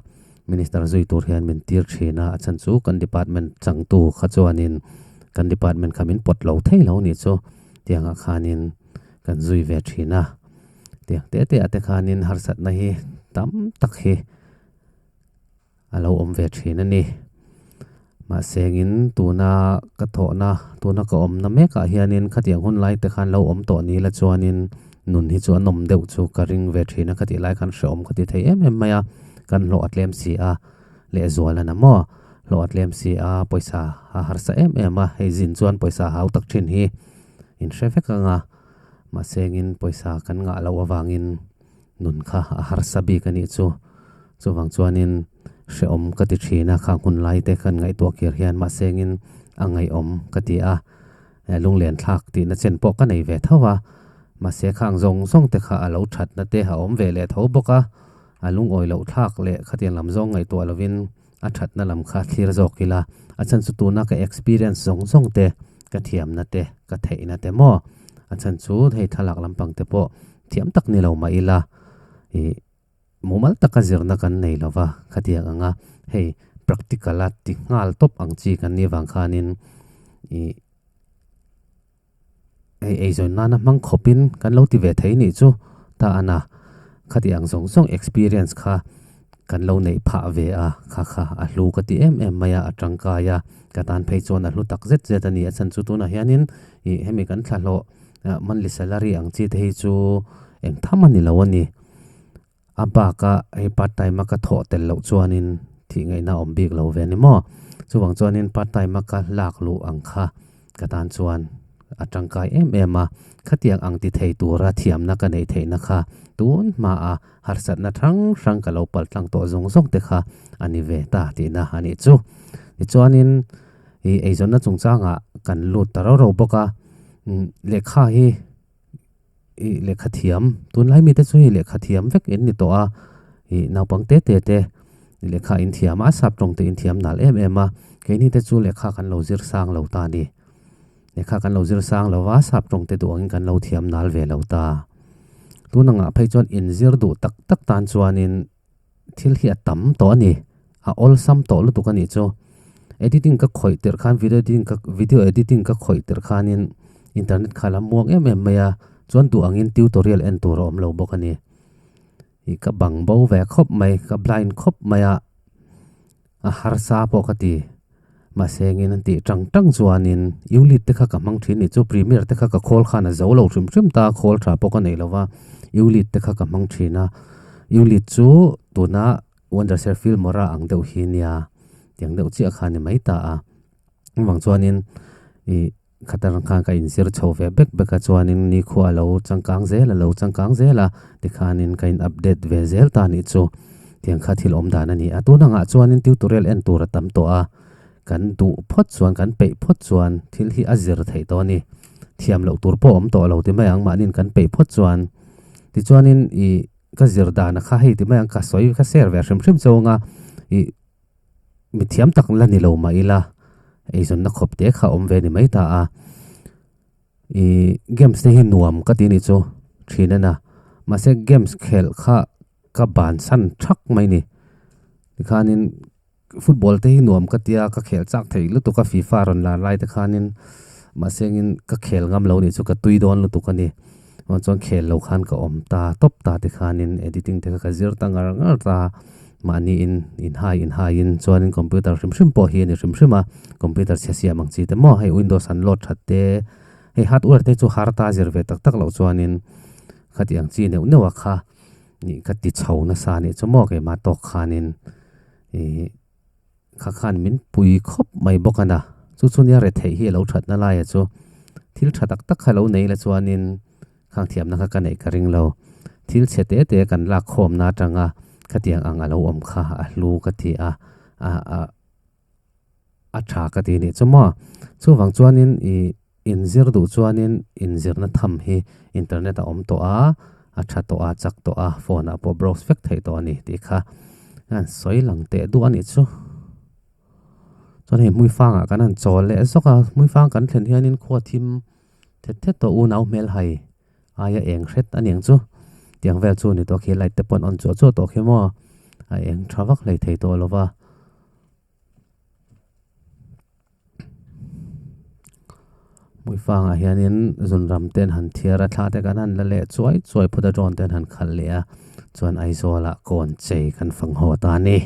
minister zui tur hian min tir thin a, a chhan chu kan department changtu kha chuanin kan department kha min pawt lo thei lo nih chu tiangah khanin kan zui ve thin a. Tiang te te ah te khanin harsatna hi tam tak hi. A lo awm ve thin a ni. Mahse engin tuna ka thawhna, tuna ka awmna mekah hianin khatiang hun lai te khan lo awm tawh ni la chuanin nun hi chu a nawm deuh chu ka ring ve thin a, khatih lai khan hrehawm ka ti thei em em mai a, kan hlawh a tlem si a, lehzual a na maw? Hlawh a tlem si a, pawisa a harsa em em a, hei zin chuan pawisa hau tak thin hi in hre vek ang a, mahse engin pawisa kan ngah loh avangin Nun kha a harsa bik a nih chu. Chuvang chuanin hrehawm ka ti thin a, khang hun lai te khan ngaihtuah kir hian mahsengin a ngaihawm ka ti a, lunglen thlak tihna chen pawh ka nei ve tho a, mahse khang zawng zawng te kha a lo thatna te a awm ve leh tho bawk a, a lungawi loh thlak leh khatiang lam zawng ngaihtuah lovin a thatna lam kha thlir zawk ila, a chhan chu tuna ka experience zawng zawng te, ka thiamna te, ka theihna te maw, a chhan chu hei thlalak lampang te pawh thiam tak ni lo mah ila, ih mumal taka zirna kan nei lo va, khatiang anga hei practical a ti nghal tawp ang chi kan nih vang khanin ih hei eizawn nana hmang khawpin kan lo ti ve thei nih chu ta a na, khati ang zawng zawng experience kha kan lo neih phah ve a, kha kha a hlu ka ti em em mai a, a tangkai a, ka tan phei chuan a hlu tak zet zet a ni, a chhan chu tunah hianin ih hemi kan thlahlawh monthly salary ang chi te hi chu eng tham a ni lo a ni, a bak a hei part time a ka thawh tel loh chuanin thih ngaihna a awm bik lo ve a ni maw, chuvang chuanin part time a ka lak luh ang kha ka tan chuan a tangkai em em a, khatiang ang ti thei tura thiamna ka neih theihna kha tun hmaa harsatna hrang hrang ka lo pal tlang tawh zawng zawng te kha a ni ve ta tihna a nih chu. Tichuanin ih eizawnna chungchangah kan lut ta rau rau bawk a, lehkha hi ih lehkha thiam tunlai mite chu hei lehkha thiam vek in ni tawh a, ih naupang te te te lehkha in thiam a, sap tawng te in thiam nal em em a, keini te chu lehkha kan lo zir sang lo ta a ni. Lehkha kan lo zir sang lo va, sap tawng te duh angin kan lo thiam nal ve lo ta. Tun angah phei chuan inzir duh tak tak tan chuanin thil hi a tam tawh a ni, a awlsam tawh lutuk a nih chu. Editing ka khawih tirh khan video editing ka video editing ka khawih tirh khanin internet kha a la muang em em mai a, chuan duh angin tutorial en tur a awm lo bawk a ni. Ih ka bang bo ve khawp mai, ka blind khawp mai a, a harsa pawh ka ti. Mahse engin an tih tang tang chuanin Ulit te kha ka hmang thin nih chu Premier te kha ka khawl khan a zo lo hrim hrim ta a, khawl tha pawh ka nei lo va, Ulit te kha ka hmang thin a, Ulit chu tuna Wondershare Filmora ang deuh hi nia tiang deuh chiah kha a ni mai ta a, chuvang chuanin ih. khatar khan ka inzir chho ve bek bek a chuanin nikhua a lo changkang zel a lo changkang zel a tikhanin ka in update ve zel ta anih chu tiang kha thil awm dan a ni a tun angah chuanin tutorial en tur a tam tawh a kan duh phawt chuan kan peih phawt chuan thil hi a zir theih tawh a ni thiam loh tur pawh a awm tawh lo ti mai ang mahniin kan peih phawt chuan tichuanin ih ka zir dan a kha hei ti mai ang ka sawi ka share ve hrim hrim chauh anga ih. Mi thiam tak la ni lo mah ila eizawnna khawp te kha awm ve ni mai ta a. Ih games te hi nuam ka ti ni chu thin a na. Mahse games khelh kha ka bansan thak mai ni. Tikhanin football te hi nuam ka tia ka khelh chak thei lutuk a FIFA rawn lar lai te khanin mahse engin ka khel ngam lo nih chu ka tui dawn lutuk a ni. Chuan chuan khel lo khan ka awm ta tawp ta tikhanin editing te kha ka zir ta ngar ngar ta mahni in inhai inhai in chuanin computer hrim hrim pawh hi a ni hrim hrim a computer chhe siam ang chi te maw hei windows an load that te hei hardware te chu har ta zir ve tak tak loh chuanin khati ang chi neuh neuh a kha nih ka ti chho nasa anih chu maw keimah tawk khanin ih Kha khan min pui khawp mai bawk a na. Chu chu nia retheih hi a lo thatna laia chu thil tha tak tak kha lo nei la chuanin khang thiamna kha ka neih ka ring lo. Thil chhe te te kan lak khawmna atanga khatiang ang a lo awm kha a hlu ka ti a, a a a tha ka ti nih chu maw. Chuvang chuanin ih inzir duh chuanin inzirna tham hi internet a awm tawh a, a tha tawh a, chak tawh a, phone ah pawh browse vek theih tawh a ni tih kha an sawi lang teh duh a nih chu. Chuan hei hmuifangah kan han chawl leh zawk a, hmuifang kan thlen hianin khua thim thet thet tawh unau hmel hai aia eng hret a niang chu. Tiang vel chu a ni tawh khi light te pawh an on chuah chuah tawh khi maw a eng tha vak hlei thei tawh lo va. Hmuifangah hianin zunram te an han thiar a thla te kan han la leh chuai chuai phawt a drone te an han khalh leh a chuan Aizawlah kawn chei kan fang haw ta a ni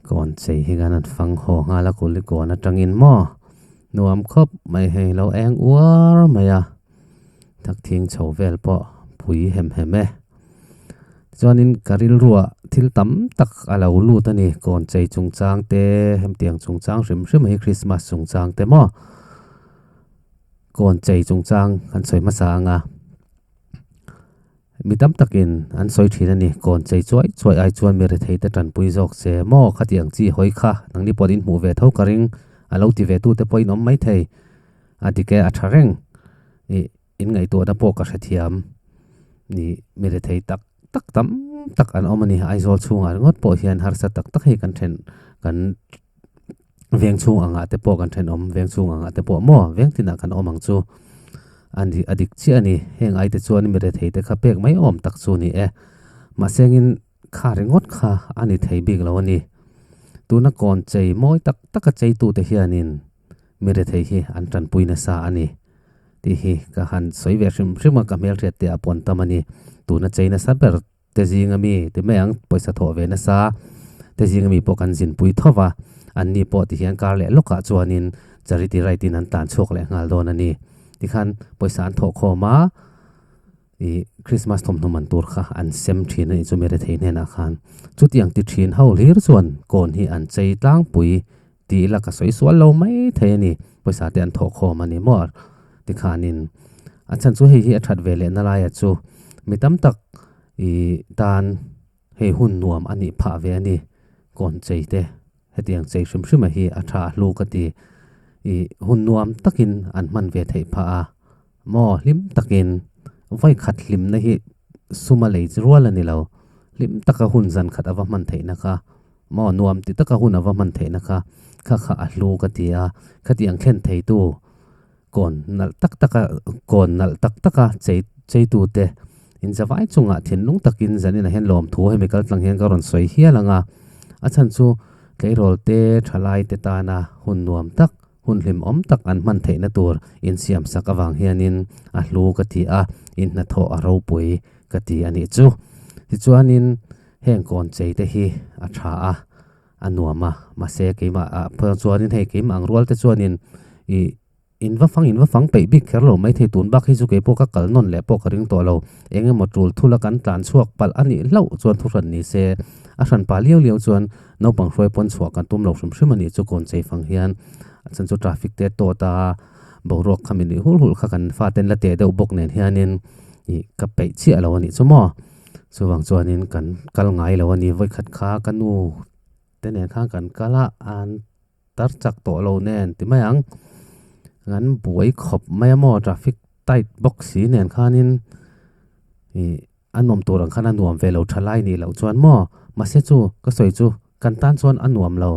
kawn chei hi kan han fang haw nghal a kulikawn atangin maw nuam khawp mai hei lo eng uar mai a. Thakthing chho vel pawh pui hem hem e. Tichuanin ka rilruah thil tam tak a lo lut a ni. Kawn chei chungchang te, hemtiang chungchang hrim hrim hi Christmas chungchang te maw? Kawn chei chungchang kan sawi hmasa ang a. Mi tam takin an sawi thin a ni. Kawn chei chuai chuai ai chuan mi rethei te tanpui zawk che maw? Khatiang chi hawi kha nangni pawh in hmuh ve tho ka ring. A lo ti ve tu te pawh in awm maithei. A dik e, a tha reng. Ih, in ngaihtuahna pawh ka hrethiam. Nih, mi rethei tak tak tam tak an awm a ni. Aizawl chhungah ringawt pawh hian harsa tak tak hei kan then, kan veng chhung angah te pawh kan thenawm veng chhung angah te pawh maw veng tinah kan awm ang chu. A ni, a dik chiah a ni. Heng aite chuan mi rethei te kha pek mai awm tak chu ni e. Mahse engin kha ringawt kha a ni thei bik lo a ni. Tuna kawn chei mawi tak taka cheitute hianin Mi rethei hi an tanpui nasa a ni tih hi ka han sawi ve hrim hrim a, ka hmelhriat te ah pawh an tam a ni. Tuna chei nasa ber te zinga mi ti mai ang, pawisa thawh ve nasa te zinga mi pawh kan zinpui tho va, anni pawh ti hian kar leh lawkah chuanin charity ride in an tlan chhuak leh nghal dawn a ni. Tikhan pawisa an thawh khawm a. Ih Christmas thawmhnaw man tur kha an sem thin a nih chu mi rethei hnenah khan. Chutiang ti thin ho hlir chuan kawn hi an chei tlangpui tih ila ka sawi sual lo mai thei a ni. Pawisa te an thawh khawm a ni maw tikhanin a chhan chu hei hi a that ve lehna laia chu mi tam tak ih tan hei hun nuam a nih phah ve a ni. Kawn chei te hetiang chei hrim hrim a hi a tha a hlu ka ti. Ih hun nuam takin an hman ve theih phah a. Maw hlim takin vawi khat hlimna hi suma lei chi rual a ni lo. Hlim taka hun zan khat a va hman theihna kha maw nuam ti taka hun a va hman theihna kha kha kha a hlu ka ti a. Khatiang thlen theitu kawn nalh tak taka kawn nalh tak taka chei cheitute inzavai chungah thinlung takin zaninah hian lawmthu hemi kaltlang hian ka rawn sawi hial ang a. A chhan chu tleirawl te thalai te tana hun nuam tak Hun hlimawm tak an hman theihna tur insiam sak avang hianin a hlu ka ti a, in hnathawh a ropui ka ti a nih chu. Tichuanin heng kawn chei te hi a tha a, a nuam a, mahse keimah ah phei chuanin hei keimah ang rual te chuanin ih in va fang in va fang peih bik kher lo maithei tun bak hi chu keipawh ka kal nawn leh pawh ka ring tawh lo. Eng emaw tul thula kan tlan chhuak palh a nih hlauh chuan thuhran ni se, a hran pa liau liau chuan Naupang hruai pawn chhuah kan tum lo hrim hrim a nih chu kawn chei fang hian. A chhan chu traffic te tawt a boruak kha mi nuih hul hul kha kan faten la teh deuh bawk nen hianin ih ka peih chiah lo a nih chu maw chuvang chuanin kan kal ngai lo a ni vawikhat kha ka nu te nen khan kan kal a an tar chak tawh lo nen ti mai ang kan buai khawp mai a maw traffic tight bawk si nen khanin ih a nuam tur ang khan a nuam ve lo tha lai nih loh chuan maw mahse chu ka sawi chu kan tan chuan a nuam lo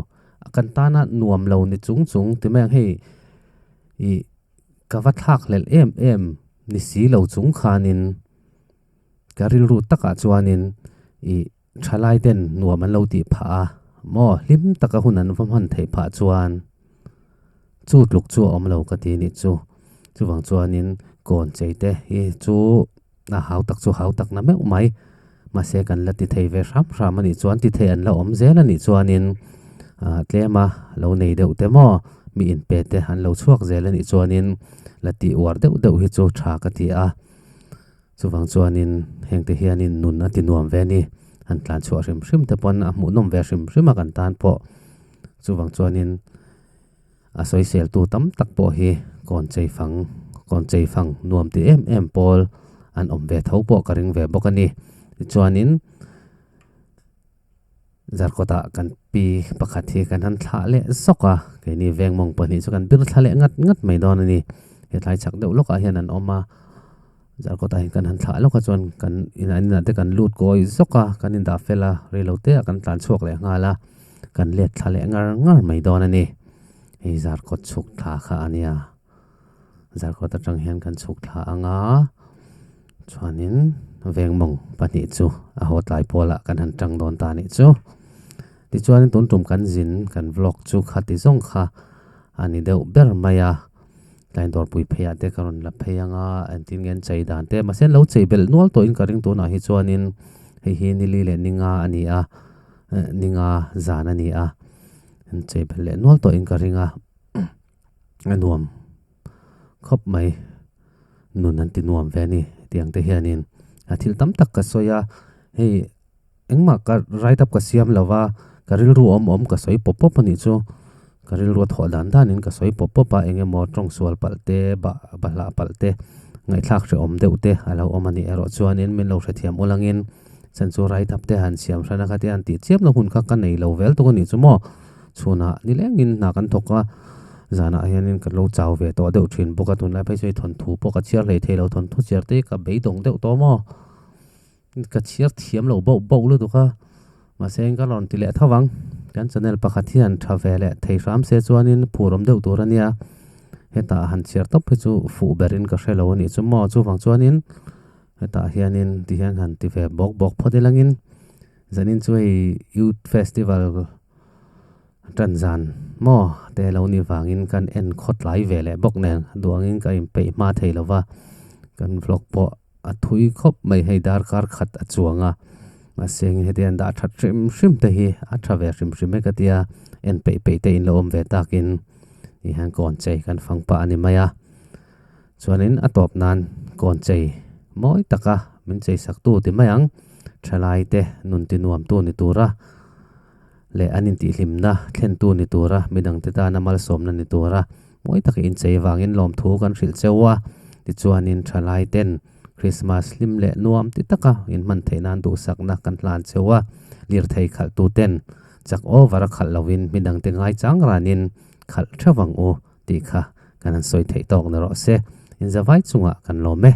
kan tana nuam lo ni chung chung ti mai ang hei ih ka va thlak hlelh em em ni si lo chung khanin ka rilru takah chuanin ih thalai ten nuam an lo tih phah a maw hlim taka hun an va hman theih phah chuan chu tluk chu a awm lo ka ti nih chu chuvang chuanin kawn chei te hi chu a hau tak chu hau tak na meuh mai mahse kan la ti thei ve hram hram a nih chuan ti thei an la awm zel a nih chuanin ah tlema lo nei deuh te maw mi inpe te an lo chhuak zel a nih chuanin la tih uar deuh deuh hi chu tha ka ti a. Chuvang chuanin hengte hianin nun a ti nuam ve a ni. Han tlan chhuah hrim hrim te pawn a hmuhnawm ve hrim hrim a kan tan pawh. Chuvang chuanin a sawiseltu tam tak pawh hi kawn chei fang kawn chei fang nuam ti em em pawl an awm ve tho pawh ka ring ve bawk a ni. Tichuanin. Zarkawtah kan pi pakhat hi kan han thlah leh zawk a, keini veng mawng pahnih chu kan bir thla leh ngat ngat mai dawn a ni. He tlai chak deuh lawkah hian an awm a, Zarkawtah hian kan han thlah lawk a chuan kan inah inah te kan lut kawi zawk a, kan indah fel a, reilo te ah kan tlan chhuak leh nghal a, kan let thla leh ngar ngar mai dawn a ni. Hei Zarkawt chhuk thla kha a nia. Zarkawt atang hian kan chhuk thla ang a, chuanin veng mawng pahnih chu a haw tlai pawlah kan han tang dawn ta anih chu. Tichuanin tun tum kan zin kan vlog chu khati zawng kha a ni deuh ber mai a, tlai dawrpui pheiah te ka rawn la phei ang a, engtin nge an chei dan te mahse an lo chei belh nual tawhin ka ring tunah hi chuanin hei hi nili leh ninga a ni a, ninga zan a ni a, an chei belh leh nual tawhin ka ring a. A nuam khawp mai nun an ti nuam ve a ni tiang te hianin a thil tam tak ka sawi a hei engmah ka write up ka siam lo va ka rilru awm awm ka sawi pawp pawp a nih chu ka rilru a thawh dan danin ka sawi pawp pawp a eng emaw tawng sual palh te bah bahlah palh te ngaihthlak hrehawm deuh te a lo awm a nih erawh chuanin min lo hrethiam ulangin chan chu write up te han siam hran a kha te han tih chiam na hun kha ka nei lo vel tuk a nih chu maw. Chhunah ni lengin hna kan thawk a, zanah hianin ka lo chau ve tawh deuh thin bawk a, tunlai phei chu hei thawnthu pawh ka chhiar hlei thei lo, thawnthu chhiar te hi ka beidawng deuh tawh maw? Ka chhiar thiam lo bauh bauh lutuk a, mahse ka rawn ti leh tho vang, kan channel pakhat hian tha ve leh thei hram se chuanin phur awm deuh tur a nia, hetah han chhiar tawp hi chu fuh berin ka hre lo a nih chu maw, chuvang chuanin hetah hianin tihian han ti ve bawk bawk phawt ilangin zanin chu hei youth festival Tan zan maw te lo ni vangin kan en khawt lai ve leh bawk nen duangin ka inpeih hma thei lo va, kan vlog pawh a thui khawp mai hei darkar khat a chuang a, mahse eng heti an dah that hrim hrim te hi a tha ve hrim hrim e ka tia en peih peih te in lo awm ve takin ti hian kawn chei kan fang pah a ni mai a, chuanin a tawp nan kawn chei mawi taka min chei sak tu ti mai ang thalai te nun ti nuam tu ni tura. leh an intihhlimna thlentu ni tura midangte tana malsawmna ni tura mawi taka inchei vangin lawmthu kan hrilh cheu a. Tichuanin thalaiten Krismas hlim leh nuam ti taka inhman theih nan duhsakna kan hlan cheu a, lirthei khalhtuten chak over a khalh lovin midangte ngaichang ranin khalh theuh ang u tih kha kan han sawi theih tawk na rawh se. Inzavai chungah kan lawm e.